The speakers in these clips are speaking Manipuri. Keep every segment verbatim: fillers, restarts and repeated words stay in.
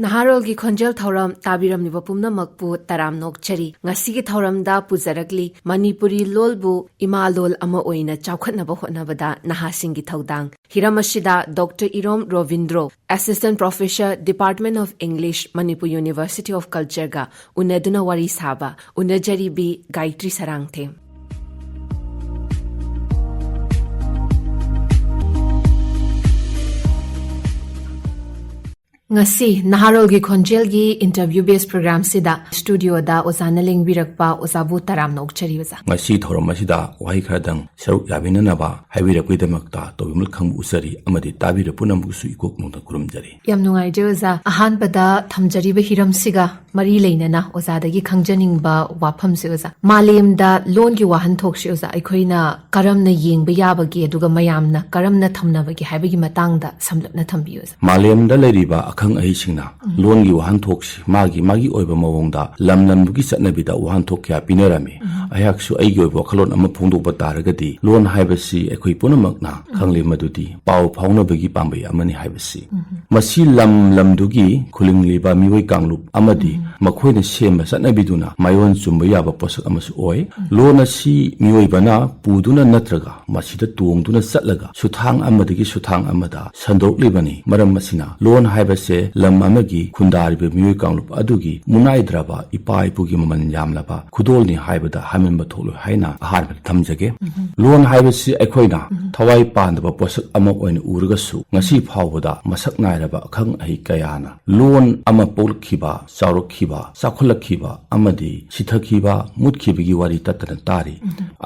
ꯅꯍꯥꯔꯣꯜꯒꯤ ꯈꯣꯟꯖꯦꯜ ꯊꯧꯔꯝ ꯇꯥꯕꯤꯔꯝꯂꯤꯕ ꯄꯨꯝꯅꯃꯛꯄꯨ ꯇꯔꯥꯝꯅ ꯑꯣꯛꯆꯔꯤ꯫ ꯉꯁꯤꯒꯤ ꯊꯧꯔꯝꯗ ꯄꯨꯖꯔꯛꯂꯤ ꯃꯅꯤꯄꯨꯔꯤ ꯂꯣꯜꯕꯨ ꯏꯃꯥ ꯂꯣꯜ ꯑꯃ ꯑꯣꯏꯅ ꯆꯥꯎꯈꯠꯅꯕ ꯍꯣꯠꯅꯕꯗ ꯅꯍꯥꯁꯤꯡꯒꯤ ꯊꯧꯗꯥꯡ꯫ ꯍꯤꯔꯝ ꯑꯁꯤꯗ doctor Irom Robindro, Assistant Professor, Department of English, Manipur University of Culture ꯒ ꯎꯅꯗꯨꯅ ꯋꯥꯔꯤ ꯁꯥꯕ ꯎꯅꯖꯔꯤꯕꯤ ꯒꯥꯌꯇ꯭ꯔꯤ ꯁꯔꯥꯡꯊꯦꯝ꯫ ꯉꯁꯤ ꯅꯍꯥꯔꯣꯜꯒꯤ ꯈꯣꯟꯖꯦꯜꯒꯤ interview based program ꯁꯤꯗ studioꯗ ꯑꯣꯖꯥꯅ ꯂꯦꯡꯕꯤꯔꯛꯄ ꯑꯣꯖꯥꯕꯨ ꯇꯔꯥꯝꯅ ꯑꯣꯛꯆꯔꯤ ꯑꯣꯖꯥ꯫ ꯉꯁꯤ ꯊꯧꯔꯝ ꯑꯁꯤꯗ ꯋꯥꯍꯩ ꯈꯔꯗꯪ ꯁꯔꯨꯛ ꯌꯥꯕꯤꯅꯅꯕ ꯍꯥꯏꯕꯤꯔꯛꯄꯒꯤꯗꯃꯛꯇ ꯇꯣꯕꯤꯃꯜ ꯈꯪꯕ ꯎꯠꯆꯔꯤ ꯑꯃꯗꯤ ꯇꯥꯕꯤꯔ ꯄꯨꯝꯅꯃꯛꯄꯨꯁꯨ ꯏꯀꯣꯛ ꯅꯣꯡꯗ ꯈꯨꯔꯨꯝꯖꯔꯤ꯫ ꯌꯥꯝ ꯅꯨꯡꯉꯥꯏꯖꯩ ꯑꯣꯖꯥ꯫ ꯑꯍꯥꯟꯕꯗ ꯊꯝꯖꯔꯤꯕ ꯍꯤꯔꯝꯁꯤꯒ ꯃꯔꯤ ꯂꯩꯅꯅ ꯑꯣꯖꯥꯗꯒꯤ ꯈꯪꯖꯅꯤꯡꯕ ꯋꯥꯐꯝꯁꯦ ꯑꯣꯖꯥ, ꯃꯥꯂꯦꯝꯗ ꯂꯣꯟꯒꯤ ꯋꯥꯍꯟꯊꯣꯛꯁꯦ ꯑꯣꯖꯥ ꯑꯩꯈꯣꯏꯅ ꯀꯔꯝꯅ ꯌꯦꯡꯕ ꯌꯥꯕꯒꯦ ꯑꯗꯨꯒ ꯃꯌꯥꯝꯅ ꯀꯔꯝꯅ ꯊꯝꯅꯕꯒꯦ ꯍꯥꯏꯕꯒꯤ ꯃꯇꯥꯡꯗ ꯁꯝꯂꯞꯅ ꯊꯝꯕꯤꯌꯨ ꯑꯣꯖꯥ꯫ ꯃꯥꯂꯦꯝꯗ ꯂꯩꯔꯤꯕ ꯑꯈꯪ ꯑꯍꯩꯁꯤꯡꯅ ꯂꯣꯟꯒꯤ ꯋꯥꯍꯟꯊꯣꯛꯁꯤ ꯃꯥꯒꯤ ꯃꯥꯒꯤ ꯑꯣꯏꯕ ꯃꯑꯣꯡꯗ ꯂꯝ ꯂꯝꯗꯨꯒꯤ ꯆꯠꯅꯕꯤꯗ ꯋꯥꯍꯟꯊꯣꯛ ꯀꯌꯥ ꯄꯤꯅꯔꯝꯃꯤ꯫ ꯑꯩꯍꯥꯛꯁꯨ ꯑꯩꯒꯤ ꯑꯣꯏꯕ ꯋꯥꯈꯜꯂꯣꯟ ꯑꯃ ꯐꯣꯡꯗꯣꯛꯄ ꯇꯥꯔꯒꯗꯤ ꯂꯣꯟ ꯍꯥꯏꯕꯁꯤ ꯑꯩꯈꯣꯏ ꯄꯨꯝꯅꯃꯛꯅ ꯈꯪꯂꯦ ꯃꯗꯨꯗꯤ ꯄꯥꯎ ꯐꯥꯎꯅꯕꯒꯤ ꯄꯥꯝꯕꯩ ꯑꯃꯅꯤ ꯍꯥꯏꯕꯁꯤ꯫ ꯃꯁꯤ ꯂꯝ ꯂꯝꯗꯨꯒꯤ ꯈꯨꯂꯤꯡꯂꯤꯕ ꯃꯤꯑꯣꯏ ꯀꯥꯡꯂꯨꯞ ꯑꯃꯗꯤ ꯃꯈꯣꯏꯅ ꯁꯦꯝꯕ ꯆꯠꯅꯕꯤꯗꯨꯅ ꯃꯥꯏꯑꯣꯟ ꯆꯨꯝꯕ ꯌꯥꯕ ꯄꯣꯠꯁꯛ ꯑꯃꯁꯨ ꯑꯣꯏ꯫ ꯂꯣꯟ ꯑꯁꯤ ꯃꯤꯑꯣꯏꯕꯅ ꯄꯨꯗꯨꯅ ꯅꯠꯇ꯭ꯔꯒ ꯃꯁꯤꯗ ꯇꯣꯡꯗꯨꯅ ꯆꯠꯂꯒ ꯁꯨꯊꯥꯡ ꯑꯃꯗꯒꯤ ꯁꯨꯊꯥꯡ ꯑꯃꯗ ꯁꯟꯗꯣꯛꯂꯤꯕꯅꯤ꯫ ꯃꯔꯝ ꯑꯁꯤꯅ ꯂꯣꯟ ꯍꯥꯏꯕꯁꯦ ꯂꯝ ꯑꯃꯒꯤ ꯈꯨꯟꯗꯥꯔꯤꯕ ꯃꯤꯑꯣꯏ ꯀꯥꯡꯂꯨꯞ ꯑꯗꯨꯒꯤ ꯃꯨꯅꯥꯏꯗ꯭ꯔꯕ ꯏꯄꯥ ꯏꯄꯨꯒꯤ ꯃꯃꯜ ꯌꯥꯝꯂꯕ ꯈꯨꯗꯣꯜꯅꯤ ꯍꯥꯏꯕꯗ ꯍꯥꯏꯃꯟꯕ ꯊꯣꯛꯂꯣꯏ ꯍꯥꯏꯅ ꯑꯍꯥꯟꯕꯗ ꯊꯝꯖꯒꯦ꯫ ꯂꯣꯟ ꯍꯥꯏꯕꯁꯤ ꯑꯩꯈꯣꯏꯅ ꯊꯋꯥꯏ ꯄꯥꯟꯗꯕ ꯄꯣꯠꯁꯛ ꯑꯃ ꯑꯣꯏꯅ ꯎꯔꯒꯁꯨ ꯉꯁꯤ ꯐꯥꯎꯕꯗ ꯃꯁꯛ ꯅꯥꯏꯔꯕ ꯑꯈꯪ ꯑꯍꯩ ꯀꯌꯥꯅ ꯂꯣꯟ ꯑꯃ ꯄꯣꯛꯂꯛꯈꯤꯕ, ꯆꯥꯎꯔꯛꯈꯤꯕ, ꯆꯥꯎꯈꯠꯂꯛꯈꯤꯕ ꯑꯃꯗꯤ ꯁꯤꯊꯈꯤꯕ, ꯃꯨꯠꯈꯤꯕꯒꯤ ꯋꯥꯔꯤ ꯇꯠꯇꯅ ꯇꯥꯔꯤ꯫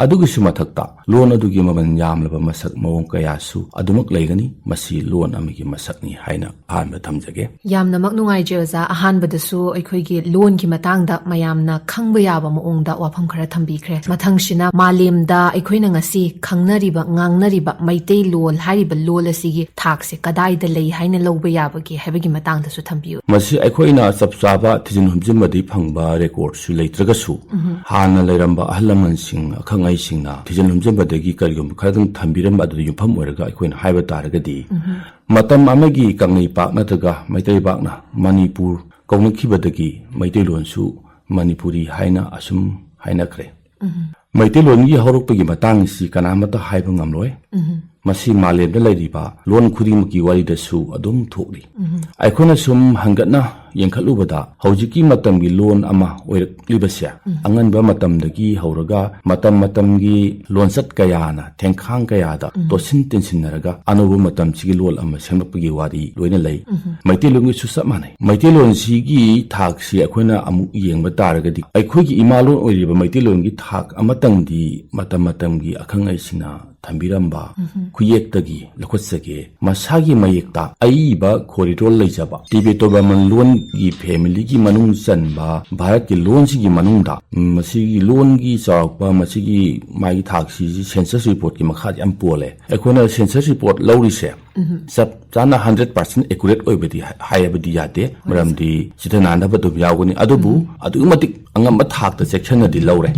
ꯑꯗꯨꯒꯤꯁꯨ ꯃꯊꯛꯇ ꯂꯣꯟ ꯑꯗꯨꯒꯤ ꯃꯃꯜ ꯌꯥꯝꯂꯕ ꯃꯁꯛ ꯃꯑꯣꯡ ꯀꯌꯥꯁꯨ ꯑꯗꯨꯃꯛ ꯂꯩꯒꯅꯤ꯫ ꯃꯁꯤ ꯂꯣꯟ ꯑꯃꯒꯤ ꯃꯁꯛꯅꯤ ꯍꯥꯏꯅ ꯑꯍꯥꯟꯕ ꯊꯝꯖꯒꯦ꯫ ꯌꯥꯝꯅꯃꯛ ꯅꯨꯡꯉꯥꯏꯖꯩ ꯑꯣꯖꯥ꯫ ꯑꯍꯥꯟꯕꯗꯁꯨ ꯑꯩꯈꯣꯏꯒꯤ ꯂꯣꯟꯒꯤ ꯃꯇꯥꯡꯗ ꯃꯌꯥꯝꯅ ꯈꯪꯕ ꯌꯥꯕ ꯃꯑꯣꯡꯗ ꯋꯥꯐꯝ ꯈꯔ ꯊꯝꯕꯤꯈ꯭ꯔꯦ꯫ ꯃꯊꯪꯁꯤꯅ ꯃꯥꯂꯦꯝꯗ ꯑꯩꯈꯣꯏꯅ ꯉꯁꯤ ꯈꯪꯅꯔꯤꯕ, ꯉꯥꯡꯅꯔꯤꯕ ꯃꯩꯇꯩꯂꯣꯟ ꯍꯥꯏꯔꯤꯕ ꯂꯣꯟ ꯑꯁꯤꯒꯤ ꯊꯥꯛꯁꯦ ꯀꯗꯥꯏꯗ ꯂꯩ ꯍꯥꯏꯅ ꯂꯧꯕ ꯌꯥꯕꯒꯦ ꯍꯥꯏꯕꯒꯤ ꯃꯇꯥꯡꯗꯁꯨ ꯊꯝꯕꯤꯌꯨ꯫ ꯃꯁꯤ ꯑꯩꯈꯣꯏꯅ ꯆꯞ ꯆꯥꯕ ꯊꯤꯖꯤꯟ ꯍꯨꯝꯖꯤꯟꯕꯗꯤ ꯐꯪꯕ ꯔꯦꯀꯣꯔꯗꯁꯨ ꯂꯩꯇ꯭ꯔꯒꯁꯨ, ꯍꯥꯟꯅ ꯂꯩꯔꯝꯕ ꯑꯍꯜ ꯂꯃꯟꯁꯤꯡ, ꯑꯈꯪ ꯑꯍꯩꯁꯤꯡꯅ ꯊꯤꯖꯤꯟ ꯍꯨꯝꯖꯤꯟꯕꯗꯒꯤ ꯀꯔꯤꯒꯨꯝꯕ ꯈꯔꯗꯪ ꯊꯝꯕꯤꯔꯝꯕ ꯑꯗꯨꯗ ꯌꯨꯝꯐꯝ ꯑꯣꯏꯔꯒ ꯑꯩꯈꯣꯏꯅ ꯍꯥꯏꯕ ꯇꯥꯔꯒꯗꯤ, ꯃꯇꯝ ꯑꯃꯒꯤ ꯀꯪꯂꯩꯄꯥꯛ ꯅꯠꯇ꯭ꯔꯒ ꯃꯩꯇꯩꯕꯥꯛꯅ ꯃꯅꯤꯄꯨꯔ ꯀꯧꯅꯈꯤꯕꯗꯒꯤ ꯃꯩꯇꯩꯂꯣꯟꯁꯨ ꯃꯅꯤꯄꯨꯔꯤ ꯍꯥꯏꯅ ꯑꯁꯨꯝ ꯍꯥꯏꯅꯈ꯭ꯔꯦ꯫ ꯃꯩꯇꯩꯂꯣꯟꯒꯤ ꯍꯧꯔꯛꯄꯒꯤ ꯃꯇꯥꯡꯁꯤ ꯀꯅꯥꯃꯠꯇ ꯍꯥꯏꯕ ꯉꯝꯂꯣꯏ꯫ ꯃꯁꯤ ꯃꯥꯂꯦꯝꯗ ꯂꯩꯔꯤꯕ ꯂꯣꯟ ꯈꯨꯗꯤꯡꯃꯛꯀꯤ ꯋꯥꯔꯤꯗꯁꯨ ꯑꯗꯨꯝ ꯊꯣꯛꯂꯤ꯫ ꯑꯩꯈꯣꯏꯅ ꯁꯨꯝ ꯍꯪꯒꯠꯅ ꯌꯦꯡꯈꯠꯂꯨꯕꯗ ꯍꯧꯖꯤꯛꯀꯤ ꯃꯇꯝꯒꯤ ꯂꯣꯟ ꯑꯃ ꯑꯣꯏꯔꯛꯂꯤꯕꯁꯦ ꯑꯉꯟꯕ ꯃꯇꯝꯗꯒꯤ ꯍꯧꯔꯒ ꯃꯇꯝ ꯃꯇꯝꯒꯤ ꯂꯣꯟꯆꯠ ꯀꯌꯥꯅ ꯊꯦꯡꯈꯥꯡ ꯀꯌꯥꯗ ꯇꯣꯠꯁꯤꯟ ꯇꯤꯟꯁꯤꯟꯅꯔꯒ ꯑꯅꯧꯕ ꯃꯇꯝꯁꯤꯒꯤ ꯂꯣꯟ ꯑꯃ ꯁꯦꯝꯂꯛꯄꯒꯤ ꯋꯥꯔꯤ ꯂꯣꯏꯅ ꯂꯩ꯫ ꯃꯩꯇꯩꯂꯣꯟꯒꯤꯁꯨ ꯆꯞ ꯃꯥꯟꯅꯩ꯫ ꯃꯩꯇꯩꯂꯣꯟꯁꯤꯒꯤ ꯊꯥꯛꯁꯤ ꯑꯩꯈꯣꯏꯅ ꯑꯃꯨꯛ ꯌꯦꯡꯕ ꯇꯥꯔꯒꯗꯤ ꯑꯩꯈꯣꯏꯒꯤ ꯏꯃꯥꯂꯣꯟ ꯑꯣꯏꯔꯤꯕ ꯃꯩꯇꯩꯂꯣꯟꯒꯤ ꯊꯥꯛ ꯑꯃꯇꯪꯗꯤ ꯃꯇꯝ ꯃꯇꯝꯒꯤ ꯑꯈꯪ ꯑꯍꯩꯁꯤꯡꯅ ꯊꯝꯕꯤꯔꯝꯕ ꯈꯨꯌꯦꯛꯇꯒꯤ ꯂꯧꯈꯠꯆꯒꯦ꯫ ꯃꯁꯥꯒꯤ ꯃꯌꯦꯛꯇ ꯑꯏꯕ ꯈꯣꯔꯤꯔꯣꯜ ꯂꯩꯖꯕ ꯇꯤꯕꯦꯇꯣ ꯕꯔꯃꯟ ꯂꯣꯟꯒꯤ ꯐꯦꯃꯤꯂꯤꯒꯤ ꯃꯅꯨꯡ ꯆꯟꯕ ꯚꯥꯔꯠꯀꯤ ꯂꯣꯟꯁꯤꯡꯒꯤ ꯃꯅꯨꯡꯗ, ꯎꯝ, ꯃꯁꯤꯒꯤ ꯂꯣꯟꯒꯤ ꯆꯥꯎꯔꯛꯄ, ꯃꯁꯤꯒꯤ ꯃꯥꯒꯤ ꯊꯥꯛꯁꯤ ꯁꯦꯟꯁꯁ ꯔꯤꯄꯣꯔꯠꯀꯤ ꯃꯈꯥꯗ ꯌꯥꯝ ꯄꯣꯜꯂꯦ꯫ ꯑꯩꯈꯣꯏꯅ ꯁꯦꯟꯁꯁ ꯔꯤꯄꯣꯔꯠ ꯂꯧꯔꯤꯁꯦ ꯆꯞ ꯆꯥꯅ ꯍꯟꯗ꯭ꯔꯦꯠ ꯄꯥꯔꯁꯦꯟ ꯑꯦꯀꯨꯔꯦꯠ ꯑꯣꯏꯕꯗꯤ ꯍꯥꯏ-, ꯍꯥꯏꯕꯗꯤ ꯌꯥꯗꯦ, ꯃꯔꯝꯗꯤ ꯆꯤꯊ ꯅꯥꯟꯗꯕ ꯑꯗꯨꯝ ꯌꯥꯎꯒꯅꯤ꯫ ꯑꯗꯨꯕꯨ ꯑꯗꯨꯛꯀꯤ ꯃꯇꯤꯛ ꯑꯉꯝꯕ ꯊꯥꯛꯇ ꯆꯦꯛꯁꯤꯟꯅꯗꯤ ꯂꯧꯔꯦ꯫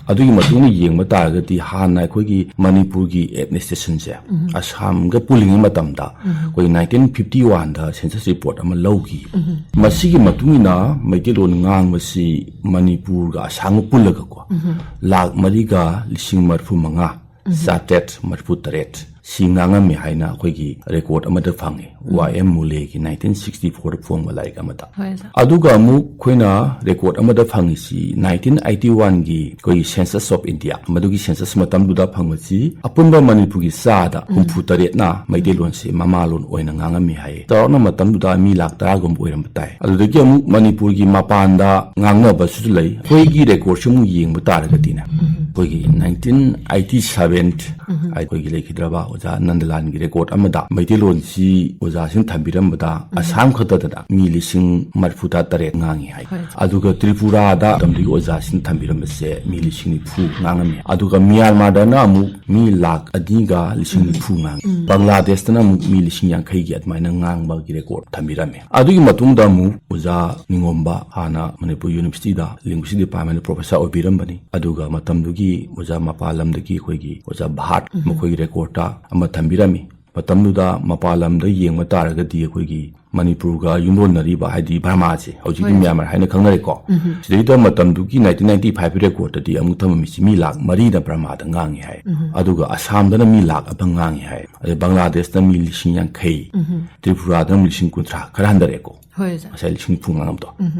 ꯑꯗꯨꯒꯤ ꯃꯇꯨꯡ ꯏꯟꯅ ꯌꯦꯡꯕ ꯇꯥꯔꯒꯗꯤ ꯍꯥꯟꯅ ꯑꯩꯈꯣꯏꯒꯤ ꯃꯅꯤꯄꯨꯔꯒꯤ ꯑꯦꯗꯃꯤꯅꯤꯁꯇ꯭ꯔꯦꯁꯟꯁꯦ ꯑꯁꯥꯝꯒ ꯄꯨꯜꯂꯤꯉꯩ ꯃꯇꯝꯗ ꯑꯩꯈꯣꯏ ꯅꯥꯏꯟꯇꯤꯟ ꯐꯤꯐꯇꯤ ꯋꯥꯟꯗ ꯁꯦꯟꯁꯁ ꯔꯤꯄꯣꯔꯠ ꯑꯃ ꯂꯧꯈꯤ꯫ ꯃꯁꯤꯒꯤ ꯃꯇꯨꯡ ꯏꯟꯅ ꯃꯩꯇꯩꯂꯣꯟ ꯉꯥꯡꯕꯁꯤ ꯃꯅꯤꯄꯨꯔꯒ ꯑꯁꯥꯝꯒ ꯄꯨꯜꯂꯒꯀꯣ ꯂꯥꯛ ꯃꯔꯤꯒ ꯂꯤꯁꯤꯡ ꯃꯔꯤꯐꯨ ꯃꯉꯥ ꯆꯥꯇ꯭ꯔꯦꯠ ꯃꯔꯤꯐꯨ ꯇꯔꯦꯠ ꯁꯤ ꯉꯥꯡꯉꯝꯃꯤ ꯍꯥꯏꯅ ꯑꯩꯈꯣꯏꯒꯤ ꯔꯦꯀꯣꯔꯠ ꯑꯃꯗ ꯐꯪꯉꯤ꯫ ꯋꯥ ꯑꯦꯝ ꯃꯨꯂꯦꯒꯤ ꯅꯥꯏꯟꯇꯤꯟ ꯁꯤꯛꯁꯇꯤ ꯐꯣꯔꯗ ꯐꯣꯡꯕ ꯂꯥꯏꯔꯤꯛ ꯑꯃꯗ꯫ ꯍꯣꯏ, ꯁꯥꯔ꯫ ꯑꯗꯨꯒ ꯑꯃꯨꯛ ꯑꯩꯈꯣꯏꯅ ꯔꯦꯀꯣꯔꯠ ꯑꯃꯗ ꯐꯪꯉꯤꯁꯤ ꯅꯥꯏꯟꯇꯤꯟ ꯑꯩꯠꯇꯤ ꯋꯥꯟꯒꯤ ꯑꯩꯈꯣꯏꯒꯤ ꯁꯦꯟꯁꯁ ꯑꯣꯐ ꯏꯟꯗꯤꯌꯥ, ꯃꯗꯨꯒꯤ ꯁꯦꯟꯁꯁ ꯃꯇꯝꯗꯨꯗ ꯐꯪꯕꯁꯤ ꯑꯄꯨꯟꯕ ꯃꯅꯤꯄꯨꯔꯒꯤ ꯆꯥꯗ ꯍꯨꯝꯐꯨ ꯇꯔꯦꯠꯅ ꯃꯩꯇꯩꯂꯣꯟꯁꯤ ꯃꯃꯥꯂꯣꯟ ꯑꯣꯏꯅ ꯉꯥꯡꯉꯝꯃꯤ ꯍꯥꯏꯌꯦ꯫ ꯆꯥꯎꯔꯥꯛꯅ ꯃꯇꯝꯗꯨꯗ ꯃꯤ ꯂꯥꯛ ꯇꯔꯥꯒꯨꯝꯕ ꯑꯣꯏꯔꯝꯕ ꯇꯥꯏ꯫ ꯑꯗꯨꯗꯒꯤ ꯑꯃꯨꯛ ꯃꯅꯤꯄꯨꯔꯒꯤ ꯃꯄꯥꯟꯗ ꯉꯥꯡꯅꯕꯁꯨ ꯂꯩ꯫ ꯑꯩꯈꯣꯏꯒꯤ ꯔꯦꯀꯣꯔꯠꯁꯤ ꯑꯃꯨꯛ ꯌꯦꯡꯕ ꯇꯥꯔꯒꯗꯤꯅꯦ, ꯑꯩꯈꯣꯏꯒꯤ ꯅꯥꯏꯟꯇꯤꯟ ꯑꯩꯠꯇꯤ ꯁꯚꯦꯟ ꯑꯩꯈꯣꯏꯒꯤ ꯂꯩꯈꯤꯗ꯭ꯔꯕ ꯑꯣꯖꯥ ꯅꯟꯗꯂꯥꯟꯒꯤ ꯔꯦꯀꯣꯔꯠ ꯑꯃꯗ ꯃꯩꯇꯩꯂꯣꯟꯁꯤ ꯑꯣꯖꯥꯁꯤꯡ ꯊꯝꯕꯤꯔꯝꯕꯗ ꯑꯁꯥꯝ ꯈꯛꯇꯗꯅ ꯃꯤ ꯂꯤꯁꯤꯡ ꯃꯔꯤꯐꯨ ꯇꯔꯦꯠ ꯉꯥꯡꯉꯤ ꯍꯥꯏ꯫ ꯍꯣꯏ꯫ ꯑꯗꯨꯒ ꯇ꯭ꯔꯤꯄꯨꯔꯥꯗ ꯃꯇꯝꯗꯨꯒꯤ ꯑꯣꯖꯥꯁꯤꯡ ꯊꯝꯕꯤꯔꯝꯕꯁꯦ ꯃꯤ ꯂꯤꯁꯤꯡ ꯅꯤꯐꯨ ꯉꯥꯡꯉꯝꯃꯤ꯫ ꯑꯗꯨꯒ ꯃ꯭ꯌꯥꯟꯃꯥꯔꯗꯅ ꯑꯃꯨꯛ ꯃꯤ ꯂꯥꯛ ꯑꯅꯤꯒ ꯂꯤꯁꯤꯡ ꯅꯤꯐꯨ ꯉꯥꯡꯉꯤ꯫ ꯕꯪꯒ꯭ꯂꯥꯗꯦꯁꯇꯅ ꯑꯃꯨꯛ ꯃꯤ ꯂꯤꯁꯤꯡ ꯌꯥꯡꯈꯩꯒꯤ ꯑꯗꯨꯃꯥꯏꯅ ꯉꯥꯡꯕꯒꯤ ꯔꯦꯀꯣꯔꯠ ꯊꯝꯕꯤꯔꯝꯃꯤ꯫ ꯑꯗꯨꯒꯤ ꯃꯇꯨꯡꯗ ꯑꯃꯨꯛ ꯑꯣꯖꯥ ꯅꯤꯉꯣꯝꯕ, ꯍꯥꯟꯅ ꯃꯅꯤꯄꯨꯔ ꯌꯨꯅꯤꯚꯔꯁꯤꯇꯤꯗ ꯂꯤꯡꯒ꯭ꯋꯤꯁꯇꯤꯛ ꯗꯤꯄꯥꯔꯠꯃꯦꯟꯗ ꯄ꯭ꯔꯣꯐꯦꯁꯔ ꯑꯣꯏꯕꯤꯔꯝꯕꯅꯤ꯫ ꯑꯗꯨꯒ ꯃꯇꯝꯗꯨꯒꯤ ꯑꯣꯖꯥ ꯃꯄꯥꯟ ꯂꯝꯗꯒꯤ ꯑꯩꯈꯣꯏꯒꯤ ꯑꯣꯖꯥ ꯚꯥꯠ, ꯃꯈꯣꯏꯒꯤ ꯔꯦꯀꯣꯔꯠꯇ ꯑꯃ ꯊꯝꯕꯤꯔꯝꯃꯤ꯫ ꯃꯇꯝꯗꯨꯗ ꯃꯄꯥꯟ ꯂꯝꯗ ꯌꯦꯡꯕ ꯇꯥꯔꯒꯗꯤ ꯑꯩꯈꯣꯏꯒꯤ ꯃꯅꯤꯄꯨꯔꯒ ꯌꯨꯝꯂꯣꯟꯅꯔꯤꯕ, ꯍꯥꯏꯗꯤ ꯕꯔꯃꯥꯁꯦ, ꯍꯧꯖꯤꯛꯇꯤ ꯍꯣꯏ꯫ ꯃ꯭ꯌꯥꯟꯃꯥꯔ ꯍꯥꯏꯅ ꯈꯪꯅꯔꯦꯀꯣ꯫ ꯁꯤꯗꯩꯗ ꯃꯇꯝꯗꯨꯒꯤ ꯅꯥꯏꯟꯇꯤꯟ ꯅꯥꯏꯟꯇꯤ ꯐꯥꯏꯚꯀꯤ ꯔꯦꯀꯣꯔꯠꯇꯗꯤ ꯑꯃꯨꯛ ꯊꯝꯃꯝꯃꯤꯁꯤ ꯃꯤ ꯂꯥꯛ ꯃꯔꯤꯅ ꯕꯔꯃꯥꯗ ꯉꯥꯡꯉꯤ ꯍꯥꯏ꯫ ꯑꯗꯨꯒ ꯑꯁꯥꯝꯗꯅ ꯃꯤ ꯂꯥꯛ ꯑꯃ ꯉꯥꯡꯉꯤ ꯍꯥꯏ꯫ ꯑꯗꯩ ꯕꯪꯒ꯭ꯂꯥꯗꯦꯁꯇ ꯃꯤ ꯂꯤꯁꯤꯡ ꯌꯥꯡꯈꯩ, ꯇ꯭ꯔꯤꯄꯨꯔꯥꯗ ꯃꯤ ꯂꯤꯁꯤꯡ ꯀꯨꯟꯊ꯭ꯔꯥ, ꯈꯔ ꯍꯟꯊꯔꯛꯑꯦꯀꯣ꯫ ꯍꯣꯏ, ꯑꯣꯖꯥ꯫ ꯉꯁꯥꯏ ꯂꯤꯁꯤꯡ ꯅꯤꯐꯨ ꯉꯥꯡꯉꯝꯗꯣ꯫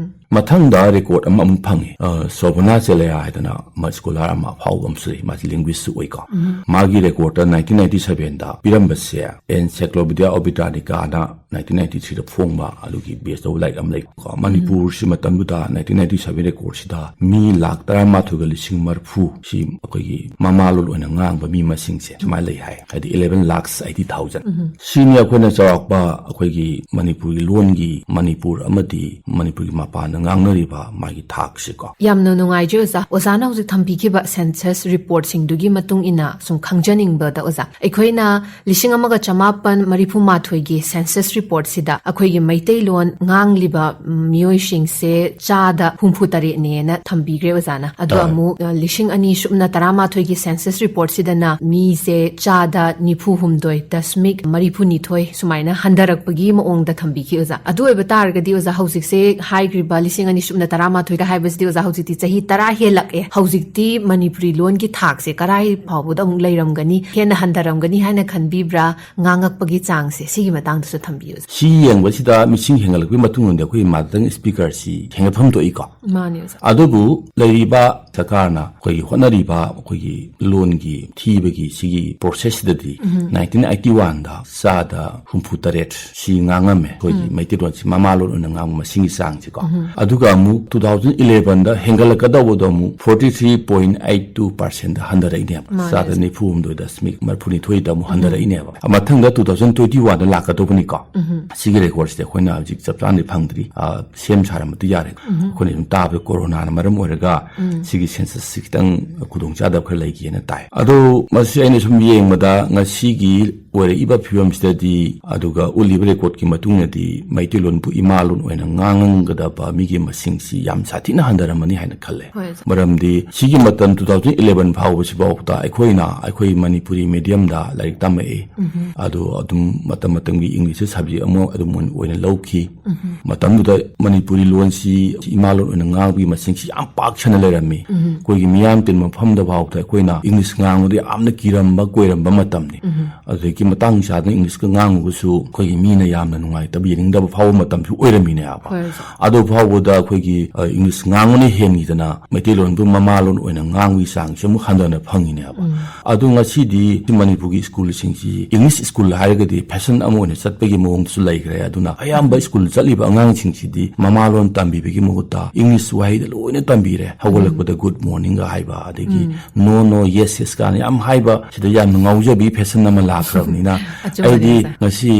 ꯃꯊꯪꯗ ꯔꯦꯀꯣꯔꯠ ꯑꯃ ꯑꯃꯨꯛ ꯐꯪꯉꯤ꯫ ꯑ, ꯁꯣꯚꯅꯥ ꯆꯦꯂꯌꯥ ꯍꯥꯏꯗꯅ ꯑꯃ ꯁ꯭ꯀꯣꯂꯥꯔ ꯑꯃ ꯑꯐꯥꯎꯕ ꯑꯃꯁꯨ ꯂꯩ, ꯃꯥꯁꯤ ꯂꯤꯡꯒ꯭ꯋꯤꯁꯁꯨ ꯑꯣꯏꯀꯣ꯫ ꯃꯥꯒꯤ ꯔꯦꯀꯣꯔꯠꯇ ꯅꯥꯏꯟꯇꯤꯟ ꯅꯥꯏꯟꯇꯤ ꯁꯚꯦꯟꯗ ꯄꯤꯔꯝꯕꯁꯦ, ꯑꯦꯟꯁꯥꯏꯀ꯭ꯂꯣꯄꯤꯗꯤꯌꯥ ꯑꯣꯕꯤꯇꯥꯅꯤꯀꯥꯅ ꯅꯥꯏꯟꯇꯤꯟ ꯅꯥꯏꯟꯇꯤ ꯊ꯭ꯔꯤꯗ ꯐꯣꯡꯕ, ꯑꯗꯨꯒꯤ ꯕꯦꯁ ꯇꯧꯕ ꯂꯥꯏꯔꯤꯛ ꯑꯃ ꯂꯩꯀꯣ꯫ ꯃꯅꯤꯄꯨꯔꯁꯤ ꯃꯇꯝꯗꯨꯗ ꯅꯥꯏꯟꯇꯤꯟ ꯅꯥꯏꯟꯇꯤ ꯁꯚꯦꯟ ꯔꯦꯀꯣꯔꯠꯁꯤꯗ ꯃꯤ ꯂꯥꯛ ꯇꯔꯥꯃꯥꯊꯣꯏꯒ ꯂꯤꯁꯤꯡ ꯃꯔꯤꯐꯨ, ꯁꯤ ꯑꯩꯈꯣꯏꯒꯤ ꯃꯃꯥ ꯂꯣꯟ ꯑꯣꯏꯅ ꯉꯥꯡꯕ ꯃꯤ ꯃꯁꯤꯡꯁꯦ ꯁꯨꯃꯥꯏꯅ ꯂꯩ ꯍꯥꯏ, ꯍꯥꯏꯗꯤ eleven lakhs eighty thousand꯫ ꯁꯤꯅꯤ ꯑꯩꯈꯣꯏꯅ ꯆꯥꯎꯔꯥꯛꯄ ꯑꯩꯈꯣꯏꯒꯤ ꯃꯅꯤꯄꯨꯔꯒꯤ ꯂꯣꯟꯒꯤ, ꯃꯅꯤꯄꯨꯔ ꯑꯃꯗꯤ ꯃꯅꯤꯄꯨꯔꯒꯤ ꯃꯄꯥꯟꯗ ꯉꯥꯡꯅꯔꯤꯕ ꯃꯥꯒꯤ ꯊꯥꯛꯁꯤꯀꯣ꯫ ꯌꯥꯝꯅ ꯅꯨꯡꯉꯥꯏꯖꯩ ꯑꯣꯖꯥ꯫ ꯑꯣꯖꯥꯅ ꯍꯧꯖꯤꯛ ꯊꯝꯕꯤꯈꯤꯕ census reportꯁꯤꯡꯗꯨꯒꯤ ꯃꯇꯨꯡ ꯏꯟꯅ ꯁꯨꯝ ꯈꯪꯖꯅꯤꯡꯕꯗ ꯑꯣꯖꯥ, ꯑꯩꯈꯣꯏꯅ ꯂꯤꯁꯤꯡ ꯑꯃꯒ ꯆꯃꯥꯄꯟ ꯃꯔꯤꯐꯨ ꯃꯥꯊꯣꯏꯒꯤ census reportꯁꯤꯗ ꯑꯩꯈꯣꯏꯒꯤ ꯃꯩꯇꯩꯂꯣꯟ ꯉꯥꯡꯂꯤꯕ, ꯎꯝ, ꯃꯤꯑꯣꯏꯁꯤꯡꯁꯦ ꯆꯥꯗ ꯍꯨꯝꯐꯨ ꯇꯔꯦꯠꯅꯦꯅ ꯊꯝꯕꯤꯈ꯭ꯔꯦ ꯑꯣꯖꯥꯅ꯫ ꯑꯗꯣ ꯑꯥ꯫ ꯑꯃꯨꯛ, ꯑ, ꯂꯤꯁꯤꯡ ꯑꯅꯤ ꯁꯨꯞꯅ ꯇꯔꯥꯃꯥꯊꯣꯏꯒꯤ census reportꯁꯤꯗꯅ ꯃꯤꯁꯦ ꯆꯥꯗ ꯅꯤꯐꯨ ꯍꯨꯝꯗꯣꯏ ꯗꯁꯃꯤꯛ ꯃꯔꯤꯐꯨ ꯅꯤꯊꯣꯏ ꯁꯨꯃꯥꯏꯅ ꯍꯟꯊꯔꯛꯄꯒꯤ ꯃꯑꯣꯡꯗ ꯊꯝꯕꯤꯈꯤ ꯑꯣꯖꯥ꯫ ꯑꯗꯨ ꯑꯣꯏꯕ ꯇꯥꯔꯒꯗꯤ ꯑꯣꯖꯥ, ꯍꯧꯖꯤꯛꯁꯦ ꯍꯥꯏꯈ꯭ꯔꯤꯕ ꯂꯤꯁꯤꯡ ꯑꯅꯤ ꯁꯨꯞꯅ ꯇꯔꯥꯃꯥꯊꯣꯏꯒ ꯍꯥꯏꯕꯁꯤꯗꯤ ꯑꯣꯖꯥ, ꯍꯧꯖꯤꯛꯇꯤ ꯆꯍꯤ ꯇꯔꯥ ꯍꯦꯜꯂꯛꯑꯦ꯫ ꯍꯧꯖꯤꯛꯇꯤ ꯃꯅꯤꯄꯨꯔꯤ ꯂꯣꯟꯒꯤ ꯊꯥꯛꯁꯦ ꯀꯔꯥꯏ ꯐꯥꯎꯕꯗ ꯑꯃꯨꯛ ꯂꯩꯔꯝꯒꯅꯤ, ꯍꯦꯟꯅ ꯍꯟꯊꯔꯝꯒꯅꯤ ꯍꯥꯏꯅ ꯈꯟꯕꯤꯕ꯭ꯔꯥ? ꯉꯥꯡꯉꯛꯄꯒꯤ ꯆꯥꯡꯁꯦ, ꯁꯤꯒꯤ ꯃꯇꯥꯡꯗꯁꯨ ꯊꯝꯕꯤꯌꯨ ꯑꯣꯖꯥ꯫ ꯁꯤ ꯌꯦꯡ- ꯃꯁꯤꯗ ꯃꯤꯁꯤꯡ ꯍꯦꯟꯒꯠꯂꯛꯄꯒꯤ ꯃꯇꯨꯡ ꯏꯟꯅ ꯑꯩꯈꯣꯏ ꯃꯥꯗꯔ ꯇꯪ ꯁ꯭ꯄꯤꯀꯔꯁꯤ ꯍꯦꯟꯒꯠꯐꯝ ꯊꯣꯛꯏꯀꯣ꯫ ꯃꯥꯅꯦ ꯑꯣꯖꯥ꯫ ꯑꯗꯨꯕꯨ ꯂꯩꯔꯤꯕ ꯁꯔꯀꯥꯔꯅ ꯑꯩꯈꯣꯏꯒꯤ ꯍꯣꯠꯅꯔꯤꯕ ꯑꯩꯈꯣꯏꯒꯤ ꯂꯣꯟꯒꯤ ꯊꯤꯕꯒꯤ ꯁꯤꯒꯤ ꯄ꯭ꯔꯣꯁꯦꯁꯁꯤꯗꯗꯤ ꯅꯥꯏꯟꯇꯤꯟ ꯑꯩꯠꯇꯤ ꯋꯥꯟꯗ ꯆꯥꯗ ꯍꯨꯝꯐꯨ ꯇꯔꯦꯠ ꯁꯤ ꯉꯥꯡꯉꯝꯃꯦ ꯑꯩꯈꯣꯏꯒꯤ ꯃꯩꯇꯩꯂꯣꯟꯁꯤ ꯃꯃꯥ ꯂꯣꯟ ꯑꯣꯏꯅ ꯉꯥꯡꯕ ꯃꯁꯤꯡꯒꯤ ꯆꯥꯡꯁꯤꯀꯣ꯫ ꯑꯗꯨꯒ ꯑꯃꯨꯛ ꯇꯨ ꯊꯥꯎꯖꯟ ꯏꯂꯦꯚꯦꯟꯗ ꯍꯦꯟꯒꯠꯂꯛꯀꯗꯧꯕꯗꯣ ꯑꯃꯨꯛ forty three point eight two ꯄꯥꯔꯁꯦꯟꯗ ꯍꯟꯊꯔꯛꯏꯅꯦꯕ꯫ ꯃꯥꯅꯦ꯫ ꯆꯥꯗ ꯅꯤꯐꯨ ꯍꯨꯝꯗꯣꯏ ꯗꯁꯃꯤꯛ ꯃꯔꯤꯐꯨ ꯅꯤꯊꯣꯏꯗ ꯑꯃꯨꯛ ꯍꯟꯊꯔꯛꯏꯅꯦꯕ꯫ ꯃꯊꯪꯗ ꯇꯨ ꯊꯥꯎꯖꯟ ꯇ꯭ꯋꯦꯟꯇꯤ ꯋꯥꯟꯗ ꯂꯥꯛꯀꯗꯧꯕꯅꯤꯀꯣ꯫ ꯁꯤꯒꯤ ꯔꯦꯀꯣꯔꯠꯁꯤꯗꯤ ꯑꯩꯈꯣꯏꯅ ꯍꯧꯖꯤꯛ ꯆꯞ ꯆꯥꯅꯗꯤ ꯐꯪꯗ꯭ꯔꯤ꯫ ꯑ, ꯁꯦꯝ ꯁꯥꯔꯝꯕꯗꯤ ꯌꯥꯔꯦ꯫ ꯑꯩꯈꯣꯏꯅ ꯁꯨꯝ ꯇꯥꯕꯗ ꯀꯣꯔꯣꯅꯥꯅ ꯃꯔꯝ ꯑꯣꯏꯔꯒ ꯁꯤꯒꯤ ꯁꯦꯟꯁꯁꯁꯤ ꯈꯤꯇꯪ ꯈꯨꯗꯣꯡꯆꯥꯗꯕ ꯈꯔ ꯂꯩꯒꯦꯅ ꯇꯥꯏ꯫ ꯑꯗꯣ ꯃꯁꯤ ꯑꯩꯅ ꯁꯨꯝ ꯌꯦꯡꯕꯗ ꯉꯁꯤꯒꯤ ꯑꯣꯏꯔꯛꯏꯕ ꯐꯤꯕꯝꯁꯤꯗꯗꯤ, ꯑꯗꯨꯒ ꯎꯠꯂꯤꯕ ꯔꯦꯀꯣꯔꯠꯀꯤ ꯃꯇꯨꯡ ꯏꯟꯅꯗꯤ, ꯃꯩꯇꯩꯂꯣꯟꯕꯨ ꯏꯃꯥ ꯂꯣꯟ ꯑꯣꯏꯅ ꯉꯥꯡꯒꯗꯕ ꯃꯤꯒꯤ ꯃꯁꯤꯡꯁꯤ ꯌꯥꯝ ꯁꯥꯊꯤꯅ ꯍꯟꯊꯔꯝꯃꯅꯤ ꯍꯥꯏꯅ ꯈꯜꯂꯦ꯫ ꯍꯣꯏ, ꯑꯣꯖꯥ꯫ ꯃꯔꯝꯗꯤ ꯁꯤꯒꯤ ꯃꯇꯝ ꯇꯨ ꯊꯥꯎꯖꯟ ꯏꯂꯦꯚꯦꯟ ꯐꯥꯎꯕꯁꯤꯐꯥꯎꯗ ꯑꯩꯈꯣꯏꯅ ꯑꯩꯈꯣꯏ ꯃꯅꯤꯄꯨꯔꯤ ꯃꯦꯗꯤꯌꯝꯗ ꯂꯥꯏꯔꯤꯛ ꯇꯝꯃꯛꯏ꯫ ꯑꯗꯣ ꯑꯗꯨꯝ ꯃꯇꯝ ꯃꯇꯝꯒꯤ ꯏꯪꯂꯤꯁꯁꯦ ꯁꯕꯖꯦꯛ ꯑꯃ ꯑꯗꯨꯝ ꯑꯣꯏꯅ ꯂꯧꯈꯤ꯫ ꯃꯇꯝꯗꯨꯗ ꯃꯅꯤꯄꯨꯔꯤ ꯂꯣꯟꯁꯤ ꯏꯃꯥ ꯂꯣꯟ ꯑꯣꯏꯅ ꯉꯥꯡꯕꯒꯤ ꯃꯁꯤꯡꯁꯤ ꯌꯥꯝ ꯄꯥꯛ ꯁꯟꯅ ꯂꯩꯔꯝꯃꯤ꯫ ꯑꯩꯈꯣꯏꯒꯤ ꯃꯤꯌꯥꯝ ꯇꯤꯟꯕ ꯃꯐꯝꯗ ꯐꯥꯎꯗ ꯑꯩꯈꯣꯏꯅ ꯏꯪꯂꯤꯁ ꯉꯥꯡꯕꯗ ꯌꯥꯝꯅ ꯀꯤꯔꯝꯕ ꯀꯣꯏꯔꯝꯕ ꯃꯇꯝꯅꯤ꯫ ꯑꯗꯨꯗꯒꯤ ꯃꯇꯥꯡ ꯆꯥꯗꯅ ꯏꯪꯂꯤꯁꯀ ꯉꯥꯡꯉꯨꯕꯁꯨ ꯑꯩꯈꯣꯏꯒꯤ ꯃꯤꯅ ꯌꯥꯝꯅ ꯅꯨꯡꯉꯥꯏꯇꯕ, ꯌꯦꯡꯅꯤꯡꯗꯕ ꯐꯥꯎꯕ ꯃꯇꯝꯁꯨ ꯑꯣꯏꯔꯝꯃꯤꯅꯦꯕ꯫ ꯍꯣꯏ, ꯑꯣꯖꯥ꯫ ꯑꯗꯨ ꯐꯥꯎꯕꯗ ꯑꯩꯈꯣꯏꯒꯤ, ꯑ, ꯏꯪꯂꯤꯁ ꯉꯥꯡꯕꯅ ꯍꯦꯟꯈꯤꯗꯅ ꯃꯩꯇꯩꯂꯣꯟꯕꯨ ꯃꯃꯥ ꯂꯣꯟ ꯑꯣꯏꯅ ꯉꯥꯡꯕꯒꯤ ꯆꯥꯡꯁꯤ ꯑꯃꯨꯛ ꯍꯟꯊꯅ ꯐꯪꯉꯤꯅꯦꯕ꯫ ꯑꯗꯣ ꯉꯁꯤꯗꯤ ꯃꯅꯤꯄꯨꯔꯒꯤ ꯁ꯭ꯀꯨꯜꯁꯤꯡꯁꯤ ꯏꯪꯂꯤꯁ ꯁ꯭ꯀꯨꯜ ꯍꯥꯏꯔꯒꯗꯤ ꯐꯦꯁꯟ ꯑꯃ ꯑꯣꯏꯅ ꯆꯠꯄꯒꯤ ꯃꯑꯣꯡꯗꯁꯨ ꯂꯩꯈ꯭ꯔꯦ꯫ ꯑꯗꯨꯅ ꯑꯌꯥꯝꯕ ꯁ꯭ꯀꯨꯜ ꯆꯠꯂꯤꯕ ꯑꯉꯥꯡꯁꯤꯡꯁꯤꯗꯤ ꯃꯃꯥ ꯂꯣꯟ ꯇꯝꯕꯤꯕꯒꯤ ꯃꯍꯨꯠꯇ ꯏꯪꯂꯤꯁ ꯋꯥꯍꯩꯗ ꯂꯣꯏꯅ ꯇꯝꯕꯤꯔꯦ꯫ ꯍꯧꯒꯠꯂꯛꯄꯗ ꯒꯨꯗ ꯃꯣꯔꯅꯤꯡꯒ ꯍꯥꯏꯕ, ꯑꯗꯒꯤ ꯅꯣ, ꯅꯣ, ꯌꯦꯁ, ꯌꯦꯁ ꯀꯥꯅ ꯌꯥꯝ ꯍꯥꯏꯕ, ꯁꯤꯗ ꯌꯥꯝꯅ ꯉꯥꯎꯖꯕꯤ ꯐꯦꯁꯟ ꯑꯃ ꯂꯥꯛꯈ꯭ꯔꯕꯅꯤꯅ ꯑꯆꯨꯝꯕꯅꯦ, ꯑꯩꯗꯤ ꯑꯣꯖꯥ꯫ ꯉꯁꯤ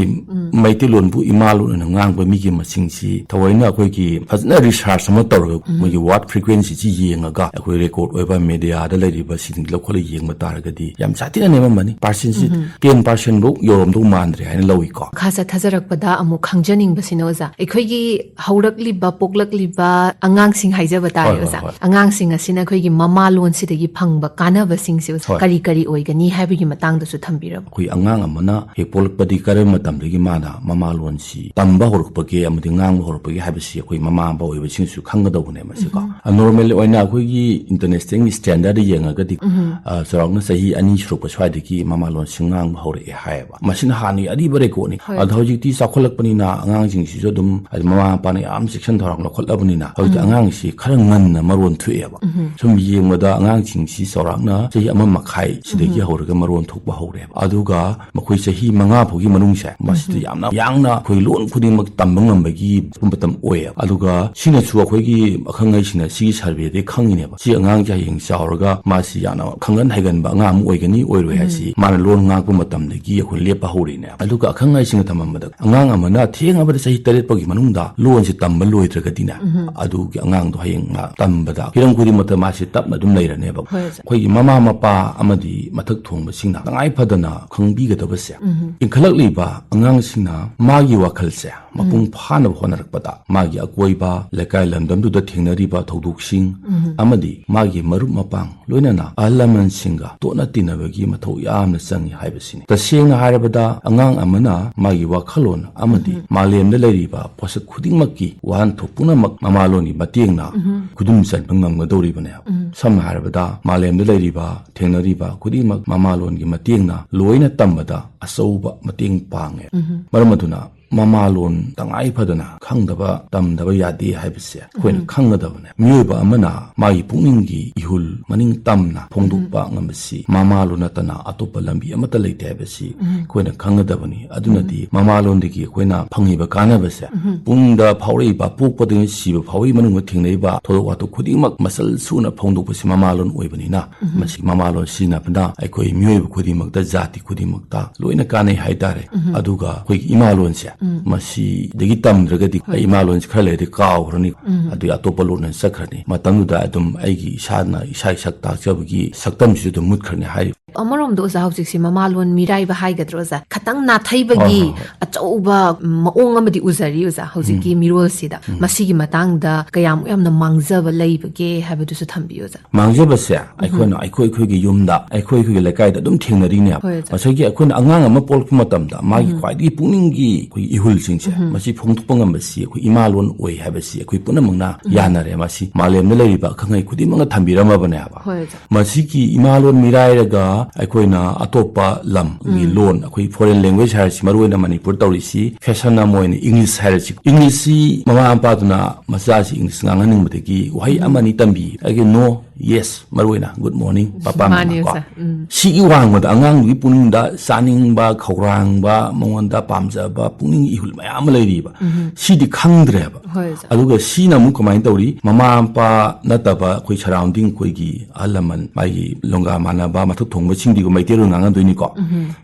ꯃꯩꯇꯩꯂꯣꯟꯕꯨ ꯏꯃꯥ ꯂꯣꯟ ꯑꯣꯏꯅ ꯉꯥꯡꯕ ꯃꯤꯒꯤ ꯃꯁꯤꯡꯁꯤ ꯊꯑꯣꯏꯅ ꯑꯩꯈꯣꯏꯒꯤ ꯐꯖꯅ ꯔꯤꯁꯥꯔꯆ ꯑꯃ ꯇꯧꯔꯒ ꯃꯣꯏꯒꯤ ꯋꯥꯔꯗ ꯐ꯭ꯔꯤꯀ꯭ꯋꯦꯟꯁꯤꯁꯤ ꯌꯦꯡꯉꯒ ꯑꯩꯈꯣꯏ ꯔꯦꯀꯣꯔꯗ ꯑꯣꯏꯕ ꯃꯦꯗꯤꯌꯥꯗ ꯂꯩꯔꯤꯕ ꯁꯤꯡꯁꯤ ꯂꯧꯈꯠꯂ ꯌꯦꯡꯕ ꯇꯥꯔꯒꯗꯤ ꯌꯥꯝ ꯁꯥꯊꯤꯅ ꯅꯦꯝꯃꯝꯃꯅꯤ꯫ ꯄꯥꯔꯁꯦꯟꯁꯤ ꯇꯦꯟ ꯄꯥꯔꯁꯦꯟꯐꯧ ꯌꯧꯔꯝꯗꯧ ꯃꯥꯟꯗ꯭ꯔꯦ ꯍꯥꯏꯅ ꯂꯧꯏꯀꯣ꯫ ꯃꯈꯥ ꯆꯠꯊꯖꯔꯛꯄꯗ ꯑꯃꯨꯛ ꯈꯪꯖꯅꯤꯡꯕꯁꯤꯅ ꯑꯣꯖꯥ, ꯑꯩꯈꯣꯏꯒꯤ ꯍꯧꯔꯛꯂꯤꯕ, ꯄꯣꯛꯂꯛꯂꯤꯕ ꯑꯉꯥꯡꯁꯤꯡ ꯍꯥꯏꯖꯕ ꯇꯥꯔꯦ ꯍꯣꯏ, ꯍꯣꯏ, ꯑꯣꯖꯥ꯫ ꯍꯣꯏ꯫ ꯑꯉꯥꯡꯁꯤꯡ ꯑꯁꯤꯅ ꯑꯩꯈꯣꯏꯒꯤ ꯃꯃꯥ ꯂꯣꯟꯁꯤꯗꯒꯤ ꯐꯪꯕ ꯀꯥꯟꯅꯕꯁꯤꯡꯁꯦ ꯑꯣꯖꯥ, ꯍꯣꯏ꯫ ꯀꯔꯤ ꯀꯔꯤ ꯑꯣꯏꯒꯅꯤ ꯍꯥꯏꯕꯒꯤ ꯃꯇꯥꯡꯗꯁꯨ ꯊꯝꯕꯤꯔꯝꯃꯨ꯫ ꯑꯩꯈꯣꯏ ꯑꯉꯥꯡ ꯑꯃꯅ ꯍꯦꯛ ꯄꯣꯛꯂꯛꯄꯗꯤ ꯀꯔꯝꯕ ꯃꯇꯝꯗꯒꯤ ꯃꯥꯅ ꯃꯃꯥ ꯂꯣꯟꯁꯤ ꯇꯝꯕ ꯍꯧꯔꯛꯄꯒꯦ ꯑꯃꯗꯤ ꯉꯥꯡꯕ ꯍꯧꯔꯛꯄꯒꯦ ꯍꯥꯏꯕꯁꯤ ꯑꯩꯈꯣꯏ ꯃꯃꯥ ꯃꯄꯥ ꯑꯣꯏꯕꯁꯤꯡꯁꯨ ꯈꯪꯒꯗꯧꯕꯅꯦ ꯃꯁꯤꯀꯣ꯫ ꯅꯣꯔꯃꯦꯜ ꯑꯣꯏꯅ ꯑꯩꯈꯣꯏꯒꯤ ꯏꯟꯇꯔꯅꯦꯁꯅꯦꯜꯒꯤ ꯁ꯭ꯇꯦꯟꯗꯔꯗ ꯌꯦꯡꯉꯒꯗꯤ, ꯑ, ꯆꯥꯎꯔꯥꯛꯅ ꯆꯍꯤ ꯑꯅꯤ ꯁꯨꯔꯛꯄ ꯁ꯭ꯋꯥꯏꯗꯒꯤ ꯃꯃꯥ ꯂꯣꯟꯁꯤ ꯉꯥꯡꯕ ꯍꯧꯔꯛꯑꯦ ꯍꯥꯏꯌꯦꯕ꯫ ꯃꯁꯤꯅ ꯍꯥꯟꯅꯒꯤ ꯑꯔꯤꯕ ꯔꯦꯀꯣꯔꯠꯅꯤ꯫ ꯍꯣꯏ꯫ ꯑꯗꯣ ꯍꯧꯖꯤꯛꯇꯤ ꯆꯥꯎꯈꯠꯂꯛꯄꯅꯤꯅ ꯑꯉꯥꯡꯁꯤꯡꯁꯤꯁꯨ ꯑꯗꯨꯝ, ꯍꯥꯏꯗꯤ, ꯃꯃꯥ ꯃꯄꯥꯅ ꯌꯥꯝ ꯆꯦꯛꯁꯤꯟ ꯊꯧꯔꯥꯡ ꯂꯧꯈꯠꯂꯕꯅꯤꯅ ꯍꯧꯖꯤꯛꯇꯤ ꯑꯉꯥꯡꯁꯤ ꯈꯔ ꯉꯟꯅ ꯃꯔꯣꯟ ꯊꯣꯛꯑꯦꯕ꯫ ꯁꯨꯝ ꯌꯦꯡꯕꯗ ꯑꯉꯥꯡꯁꯤꯡꯁꯤ ꯆꯥꯎꯔꯥꯛꯅ ꯆꯍꯤ ꯑꯃ ꯃꯈꯥꯏ ꯁꯤꯗꯒꯤ ꯍꯧꯔꯒ ꯃꯔꯣꯟ ꯊꯣꯛꯄ ꯍꯧꯔꯦꯕ꯫ ꯑꯗꯨꯒ ꯃꯈꯣꯏ ꯆꯍꯤ ꯃꯉꯥ ꯐꯥꯎꯒꯤ ꯃꯅꯨꯡꯁꯦ, ꯃꯁꯤꯗ ꯌꯥꯝꯅ ꯌꯥꯡꯅ ꯑꯩꯈꯣꯏ ꯂꯣꯟ ꯈꯨꯗꯤꯡꯃꯛ ꯇꯝꯕ ꯉꯝꯕꯒꯤ ꯃꯇꯝ ꯑꯣꯏꯌꯦꯕ꯫ ꯑꯗꯨꯒ ꯁꯤꯅꯁꯨ ꯑꯩꯈꯣꯏꯒꯤ ꯑꯈꯪ ꯑꯍꯩꯁꯤꯡꯅ ꯁꯤꯒꯤ ꯁꯔꯚꯦꯗꯒꯤ ꯈꯪꯉꯤꯅꯦꯕ, ꯁꯤ ꯑꯉꯥꯡꯁꯦ ꯍꯌꯦꯡ ꯆꯥꯎꯔꯒ ꯃꯥꯁꯤ ꯌꯥꯝꯅ ꯈꯪꯒꯟ ꯍꯩꯒꯟꯕ ꯑꯉꯥꯡ ꯑꯃ ꯑꯣꯏꯒꯅꯤ ꯑꯣꯏꯔꯣꯏ ꯍꯥꯏꯁꯤ ꯃꯥꯅ ꯂꯣꯟ ꯉꯥꯡꯉꯛꯄ ꯃꯇꯝꯗꯒꯤ ꯑꯩꯈꯣꯏ ꯂꯦꯞꯄ ꯍꯧꯔꯤꯅꯦ꯫ ꯑꯗꯨꯒ ꯑꯈꯪ ꯑꯍꯩꯁꯤꯡꯅ ꯇꯝꯃꯝꯕꯗ ꯑꯉꯥꯡ ꯑꯃꯅ ꯊꯦꯡꯉꯕꯗ ꯆꯍꯤ ꯇꯔꯦꯠ ꯐꯥꯎꯒꯤ ꯃꯅꯨꯡꯗ ꯂꯣꯟꯁꯤ ꯇꯝꯕ ꯂꯣꯏꯗ꯭ꯔꯒꯗꯤꯅꯦ, ꯑꯗꯨꯒꯤ ꯑꯉꯥꯡꯗꯣ ꯍꯌꯦꯡ ꯃꯥ ꯇꯝꯕꯗ ꯍꯤꯔꯝ ꯈꯨꯗꯤꯡꯃꯛꯇ ꯃꯥꯁꯤ ꯇꯞꯅ ꯑꯗꯨꯝ ꯂꯩꯔꯅꯦꯕ꯫ ꯍꯣꯏ, ꯑꯣꯖꯥ꯫ ꯑꯩꯈꯣꯏꯒꯤ ꯃꯃꯥ ꯃꯄꯥ ꯑꯃꯗꯤ ꯃꯊꯛ ꯊꯣꯡꯕꯁꯤꯡꯅ ꯇꯉꯥꯏ ꯐꯗꯅ ꯈꯪꯕꯤꯒꯗꯕꯁꯦ, ꯏꯟꯈꯠꯂꯛꯂꯤꯕ ꯑꯉꯥꯡꯁꯤꯡꯅ ꯃꯥꯒꯤ ꯋꯥꯈꯜꯁꯦ ꯃꯄꯨꯡ ꯐꯥꯅꯕ ꯍꯣꯠꯅꯔꯛꯄꯗ ꯃꯥꯒꯤ ꯑꯀꯣꯏꯕ ꯂꯩꯀꯥꯏ ꯂꯝꯗꯝꯗꯨꯗ ꯊꯦꯡꯅꯔꯤꯕ ꯊꯧꯗꯣꯛꯁꯤꯡ ꯑꯃꯗꯤ ꯃꯥꯒꯤ ꯃꯔꯨꯞ ꯃꯄꯥꯡ, ꯂꯣꯏꯅꯅ ꯑꯍꯜ ꯂꯃꯟꯁꯤꯡꯒ ꯇꯣꯠꯅ ꯇꯤꯟꯅꯕꯒꯤ ꯃꯊꯧ ꯌꯥꯝꯅ ꯆꯪꯏ ꯍꯥꯏꯕꯁꯤꯅꯤ꯫ ꯇꯁꯦꯡꯅ ꯍꯥꯏꯔꯕꯗ, ꯑꯉꯥꯡ ꯑꯃꯅ ꯃꯥꯒꯤ ꯋꯥꯈꯜꯂꯣꯟ ꯑꯃꯗꯤ ꯃꯥꯂꯦꯝꯗ ꯂꯩꯔꯤꯕ ꯄꯣꯠꯁꯛ ꯈꯨꯗꯤꯡꯃꯛꯀꯤ ꯋꯥꯍꯟꯊꯣꯛ ꯄꯨꯝꯅꯃꯛ ꯃꯃꯥꯂꯣꯟꯒꯤ ꯃꯇꯦꯡꯅ ꯈꯨꯗꯨꯝ ꯆꯟꯕ ꯉꯝꯒꯗꯧꯔꯤꯕꯅꯦꯕ꯫ ꯁꯝꯅ ꯍꯥꯏꯔꯕꯗ, ꯃꯥꯂꯦꯝꯗ ꯂꯩꯔꯤꯕ, ꯊꯦꯡꯅꯔꯤꯕ ꯈꯨꯗꯤꯡꯃꯛ ꯃꯃꯥꯂꯣꯟꯒꯤ ꯃꯇꯦꯡꯅ ꯂꯣꯏꯅ ꯇꯝꯕꯗ ꯑꯆꯧꯕ ꯃꯇꯦꯡ ꯄꯥꯡꯉꯦ꯫ ꯃꯔꯝ ꯑꯗꯨꯅ ꯃꯃꯥꯂꯣꯟ ꯇꯉꯥꯏ ꯐꯗꯅ ꯈꯪꯗꯕ, ꯇꯝꯗꯕ ꯌꯥꯗꯦ ꯍꯥꯏꯕꯁꯦ ꯑꯩꯈꯣꯏꯅ ꯈꯪꯒꯗꯕꯅꯦ꯫ ꯃꯤꯑꯣꯏꯕ ꯑꯃꯅ ꯃꯥꯒꯤ ꯄꯨꯛꯅꯤꯡꯒꯤ ꯏꯍꯨꯜ ꯃꯅꯤꯡ ꯇꯝꯅ ꯐꯣꯡꯗꯣꯛꯄ ꯉꯝꯕꯁꯤ ꯃꯃꯥꯂꯣꯟ ꯅꯠꯇꯅ ꯑꯇꯣꯞꯄ ꯂꯝꯕꯤ ꯑꯃꯠꯇ ꯂꯩꯇꯦ ꯍꯥꯏꯕꯁꯤ ꯑꯩꯈꯣꯏꯅ ꯈꯪꯒꯗꯕꯅꯤ꯫ ꯑꯗꯨꯅꯗꯤ ꯃꯃꯥꯂꯣꯟꯗꯒꯤ ꯑꯩꯈꯣꯏꯅ ꯐꯪꯉꯤꯕ ꯀꯥꯟꯅꯕꯁꯦ, ꯄꯨꯡꯗ ꯐꯥꯎꯔꯛꯏꯕ, ꯄꯣꯛꯄꯗꯒꯤ ꯁꯤꯕ ꯐꯥꯎꯕꯒꯤ ꯃꯅꯨꯡꯗ ꯊꯦꯡꯅꯔꯤꯕ ꯊꯧꯗꯣꯛ ꯋꯥꯊꯣꯛ ꯈꯨꯗꯤꯡꯃꯛ ꯃꯆꯜ ꯁꯨꯅ ꯐꯣꯡꯗꯣꯛꯄꯁꯤ ꯃꯃꯥꯂꯣꯟ ꯑꯣꯏꯕꯅꯤꯅ, ꯃꯁꯤ ꯃꯃꯥꯂꯣꯟ ꯁꯤꯖꯤꯟꯅꯕꯅ ꯑꯩꯈꯣꯏ ꯃꯤꯑꯣꯏꯕ ꯈꯨꯗꯤꯡꯃꯛꯇ, ꯖꯥꯇꯤ ꯈꯨꯗꯤꯡꯃꯛꯇ ꯂꯣꯏꯅ ꯀꯥꯟꯅꯩ ꯍꯥꯏꯇꯥꯔꯦ꯫ ꯑꯗꯨꯒ ꯑꯩꯈꯣꯏꯒꯤ ꯏꯃꯥꯂꯣꯟꯁꯦ, ꯃꯁꯤꯗꯒꯤ ꯇꯝꯗ꯭ꯔꯒꯗꯤ ꯑꯩ ꯏꯃꯥꯂꯣꯟꯁꯦ ꯈꯔ ꯂꯩꯔꯗꯤ ꯀꯥꯎꯈ꯭ꯔꯅꯤ, ꯑꯗꯨꯒꯤ ꯑꯇꯣꯞꯄ ꯂꯣꯟ ꯑꯣꯏꯅ ꯆꯠꯈ꯭ꯔꯅꯤ꯫ ꯃꯇꯝꯗꯨꯗ ꯑꯗꯨꯝ ꯑꯩꯒꯤ ꯏꯁꯥꯅ ꯏꯁꯥ ꯏꯁꯛ ꯇꯥꯛꯆꯕꯒꯤ ꯁꯛꯇꯝꯁꯤꯁꯨ ꯑꯗꯨꯝ ꯃꯨꯠꯈ꯭ꯔꯅꯤ ꯍꯥꯏꯔꯤꯕ꯫ ꯑꯃꯔꯣꯝꯗ ꯑꯣꯖꯥ, ꯍꯧꯖꯤꯛꯁꯦ ꯃꯃꯥꯂꯣꯟ ꯃꯤꯔꯥꯏꯕ ꯍꯥꯏꯒꯗ꯭ꯔꯣ ꯑꯣꯖꯥ, ꯈꯇꯪ ꯅꯥꯊꯩꯕꯒꯤ ꯍꯣꯏ, ꯍꯣꯏ, ꯍꯣꯏ꯫ ꯑꯆꯧꯕ ꯃꯑꯣꯡ ꯑꯃꯗꯤ ꯎꯖꯔꯤ ꯑꯣꯖꯥ꯫ ꯍꯧꯖꯤꯛꯀꯤ ꯃꯤꯔꯣꯜꯁꯤꯗ ꯃꯁꯤꯒꯤ ꯃꯇꯥꯡꯗ ꯀꯌꯥꯃꯨꯛ ꯌꯥꯝꯅ ꯃꯥꯡꯖꯕ ꯂꯩꯕꯒꯦ ꯍꯥꯏꯕꯗꯨꯁꯨ ꯊꯝꯕꯤꯌꯨ ꯑꯣꯖꯥ꯫ ꯃꯥꯡꯖꯕꯁꯦ ꯑꯩꯈꯣꯏꯅ ꯑꯩꯈꯣꯏ ꯑꯩꯈꯣꯏꯒꯤ ꯌꯨꯝꯗ, ꯑꯩꯈꯣꯏ ꯑꯩꯈꯣꯏꯒꯤ ꯂꯩꯀꯥꯏꯗ ꯑꯗꯨꯝ ꯊꯦꯡꯅꯔꯤꯅꯦꯕ꯫ ꯍꯣꯏ, ꯑꯣꯖꯥ꯫ ꯉꯁꯥꯏꯒꯤ ꯑꯩꯈꯣꯏꯅ ꯑꯉꯥꯡ ꯑꯃ ꯄꯣꯛꯂꯛꯄ ꯃꯇꯝꯗ ꯃꯥꯒꯤ ꯈ꯭ꯋꯥꯏꯗꯒꯤ ꯄꯨꯛꯅꯤꯡꯒꯤ ꯑꯩꯈꯣꯏꯒꯤ ꯏꯍꯨꯜꯁꯤꯡꯁꯦ ꯃꯁꯤ ꯐꯣꯡꯗꯣꯛꯄ ꯉꯝꯕꯁꯤ ꯑꯩꯈꯣꯏ ꯏꯃꯥ ꯂꯣꯟ ꯑꯣꯏ ꯍꯥꯏꯕꯁꯤ ꯑꯩꯈꯣꯏ ꯄꯨꯝꯅꯃꯛꯅ ꯌꯥꯅꯔꯦ꯫ ꯃꯁꯤ ꯃꯥꯂꯦꯝꯗ ꯂꯩꯔꯤꯕ ꯑꯈꯪ ꯑꯍꯩ ꯈꯨꯗꯤꯡꯃꯛꯅ ꯊꯝꯕꯤꯔꯝꯃꯕꯅꯦꯕ꯫ ꯍꯣꯏ, ꯑꯣꯖꯥ꯫ ꯃꯁꯤꯒꯤ ꯏꯃꯥ ꯂꯣꯟ ꯃꯤꯔꯥꯏꯔꯒ ꯑꯩꯈꯣꯏꯅ ꯑꯇꯣꯞꯄ ꯂꯝꯒꯤ ꯂꯣꯟ, ꯑꯩꯈꯣꯏ foreign language ꯍꯥꯏꯔꯁꯤ, ꯃꯔꯨꯑꯣꯏꯅ ꯃꯅꯤꯄꯨꯔ ꯇꯧꯔꯤꯁꯤ, ꯐꯦꯁꯟ ꯑꯃ ꯑꯣꯏꯅ ꯏꯪꯂꯤꯁ ꯍꯥꯏꯔꯁꯤ꯫ ꯏꯪꯂꯤꯁꯁꯤ ꯃꯃꯥ ꯃꯄꯥꯗꯨꯅ ꯃꯆꯥꯁꯤ ꯏꯪꯂꯤꯁ ꯉꯥꯡꯍꯟꯅꯤꯡꯕꯗꯒꯤ ꯋꯥꯍꯩ ꯑꯃꯅꯤ ꯇꯝꯕꯤ꯫ ꯑꯩꯒꯤ no, yes, ꯃꯔꯨꯑꯣꯏꯅ good morning, ꯄꯄꯥ, ꯃꯥꯅꯤ, ꯃꯃꯥ ꯀꯣ꯫ ꯑꯣꯖꯥ꯫ ꯎꯝ꯫ ꯁꯤꯒꯤ ꯋꯥꯡꯃꯗ ꯑꯉꯥꯡꯗꯨꯒꯤ ꯄꯨꯛꯅꯤꯡꯗ ꯆꯥꯅꯤꯡꯕ, ꯈꯧꯔꯥꯡꯕ, ꯃꯉꯣꯟꯗ ꯄꯥꯝꯖꯕ, ꯄꯨꯛꯅꯤꯡ ꯏꯍꯨꯜ ꯃꯌꯥꯝ ꯑꯃ ꯂꯩꯔꯤꯕ꯫ ꯁꯤꯗꯤ ꯈꯪꯗ꯭ꯔꯦꯕ꯫ ꯍꯣꯏ, ꯑꯣꯖꯥ꯫ ꯑꯗꯨꯒ ꯁꯤꯅ ꯑꯃꯨꯛ ꯀꯃꯥꯏꯅ ꯇꯧꯔꯤ? ꯃꯃꯥ ꯃꯄꯥ ꯅꯠꯇꯕ ꯑꯩꯈꯣꯏ surrounding, ꯑꯩꯈꯣꯏꯒꯤ ꯑꯍꯜ ꯂꯃꯟ, ꯃꯥꯒꯤ ꯂꯣꯡꯒꯥ ꯃꯥꯟꯅꯕ, ꯃꯊꯛ ꯊꯣꯡꯕꯁꯤꯡꯗꯤꯀꯣ ꯃꯩꯇꯩꯂꯣꯟ ꯉꯥꯡꯅꯗꯣꯏꯅꯤꯀꯣ꯫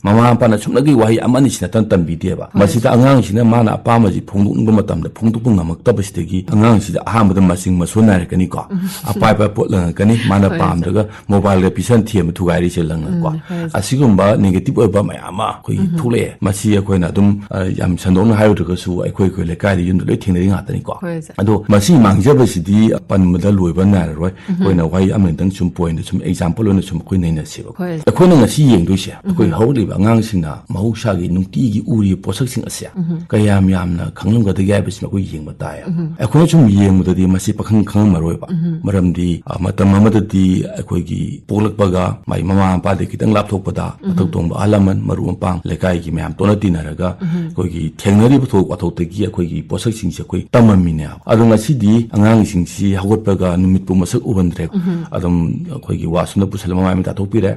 ꯃꯃꯥ ꯃꯄꯥꯅ ꯁꯨꯞꯅꯒꯤ ꯋꯥꯍꯩ ꯑꯃꯅꯤ ꯁꯤꯅ ꯇꯝꯕꯤꯗꯦꯕ꯫ ꯍꯣꯏ꯫ ꯃꯁꯤꯗ ꯑꯉꯥꯡꯁꯤꯅ ꯃꯥꯅ ꯑꯄꯥꯝꯕꯁꯤ ꯐꯣꯡꯗꯣꯛꯅꯤꯡꯕ ꯃꯇꯝꯗ ꯐꯣꯡꯗꯣꯛꯄ ꯉꯝꯃꯛꯇꯕꯁꯤꯗꯒꯤ ꯑꯉꯥꯡꯁꯤꯗ ꯑꯍꯥꯟꯕꯗ ꯃꯆꯤꯡ ꯃꯁꯨ ꯅꯥꯏꯔꯛꯀꯅꯤꯀꯣ꯫ ꯑꯄꯥꯏꯕ ꯄꯣꯠ ꯂꯪꯉꯛꯀꯅꯤ, ꯃꯥꯅ ꯍꯣꯏ, ꯄꯥꯝꯗ꯭ꯔꯒ ꯃꯣꯕꯥꯏꯜꯒ ꯄꯤꯁꯟ ꯊꯦꯝꯕ ꯊꯨꯒꯥꯏꯔꯤꯁꯦ ꯂꯪꯉꯒꯀꯣ꯫ ꯎꯝ, ꯍꯣꯏ, ꯑꯣꯖꯥ꯫ ꯑꯁꯤꯒꯨꯝꯕ negative ꯑꯣꯏꯕ ꯃꯌꯥꯝ ꯑꯃ ꯑꯩꯈꯣꯏꯒꯤ ꯊꯣꯛꯂꯛꯑꯦ꯫ ꯃꯁꯤ ꯑꯩꯈꯣꯏꯅ ꯑꯗꯨꯝ, ꯑ, ꯌꯥꯝ ꯁꯟꯗꯣꯛꯅ ꯍꯥꯏꯔꯨꯗ꯭ꯔꯒꯁꯨ ꯑꯩꯈꯣꯏ, ꯑꯩꯈꯣꯏ ꯂꯩꯀꯥꯏꯗ ꯌꯨꯝꯗ ꯂꯣꯏ ꯊꯦꯡꯅꯔꯤ ꯉꯥꯛꯇꯅꯤꯀꯣ꯫ ꯍꯣꯏ, ꯑꯣꯖꯥ꯫ ꯑꯗꯣ ꯃꯁꯤ ꯃꯥꯡꯖꯕꯁꯤꯗꯤ ꯄꯟꯕꯗ ꯂꯣꯏꯕ ꯅꯥꯏꯔꯔꯣꯏ꯫ ꯑꯩꯈꯣꯏꯅ ꯋꯥꯍꯩ ꯑꯃꯅꯤꯗꯪ ꯁꯨꯝ point ꯁꯨꯝ example ꯑꯣꯏꯅ ꯁꯨꯝ ꯑꯩꯈꯣꯏ ꯅꯩꯅꯁꯦꯕ꯫ ꯍꯣꯏ, ꯑꯣꯖꯥ꯫ ꯑꯩꯈꯣꯏꯅ ꯉꯁꯤ ꯌꯦꯡꯗꯣꯏꯁꯦ, ꯑꯩꯈꯣꯏ ꯍꯧꯔꯛꯂꯤꯕ ꯑꯉꯥꯡꯁꯤꯡꯅ ꯃꯍꯧꯁꯥꯒꯤ ꯅꯨꯡꯇꯤꯒꯤ ꯎꯔꯤꯕ ꯄꯣꯠꯁꯛꯁꯤꯡ ꯑꯁꯦ ꯀꯌꯥꯝ ꯌꯥꯝꯅ ꯈꯪꯂꯝꯒꯗꯒꯦ ꯍꯥꯏꯕꯁꯤꯃ ꯑꯩꯈꯣꯏ ꯌꯦꯡꯕ ꯇꯥꯏꯌꯦꯕ꯫ ꯑꯩꯈꯣꯏꯅ ꯁꯨꯝ ꯌꯦꯡꯕꯗꯗꯤ ꯃꯁꯤ ꯄꯥꯈꯪ ꯈꯪꯉꯝꯃꯔꯣꯏꯕ꯫ ꯃꯔꯝꯗꯤ, ꯑ, ꯃꯇꯝ ꯑꯃꯗꯗꯤ ꯑꯩꯈꯣꯏꯒꯤ ꯄꯣꯛꯂꯛꯄꯒ ꯃꯥꯒꯤ ꯃꯃꯥ ꯃꯄꯥꯗꯒꯤ ꯈꯤꯇꯪ ꯂꯥꯞꯊꯣꯛꯄꯗ ꯃꯊꯛ ꯊꯣꯡꯕ ꯑꯍꯜ ꯂꯃꯟ, ꯃꯔꯨꯞ ꯃꯄꯥꯡ, ꯂꯩꯀꯥꯏꯒꯤ ꯃꯌꯥꯝ ꯇꯣꯠꯅ ꯇꯤꯟꯅꯔꯒ ꯑꯩꯈꯣꯏꯒꯤ ꯊꯦꯡꯅꯔꯤꯕ ꯊꯧꯗꯣꯛ ꯋꯥꯊꯣꯛꯇꯒꯤ ꯑꯩꯈꯣꯏꯒꯤ ꯄꯣꯠꯁꯛꯁꯤꯡꯁꯦ ꯑꯩꯈꯣꯏ ꯇꯝꯃꯝꯃꯤꯅꯦꯕ꯫ ꯑꯗꯣ ꯉꯁꯤꯗꯤ ꯑꯉꯥꯡꯁꯤꯡꯁꯤ ꯍꯧꯒꯠꯄꯒ ꯅꯨꯃꯤꯠꯄꯨ ꯃꯁꯛ ꯎꯍꯟꯗ꯭ꯔꯦ꯫ ꯑꯗꯨꯝ ꯑꯩꯈꯣꯏꯒꯤ washroomꯗ ꯄꯨꯁꯜꯂ ꯃꯃꯥꯏ ꯃꯤꯠ ꯇꯥꯊꯣꯛꯄꯤꯔꯦ,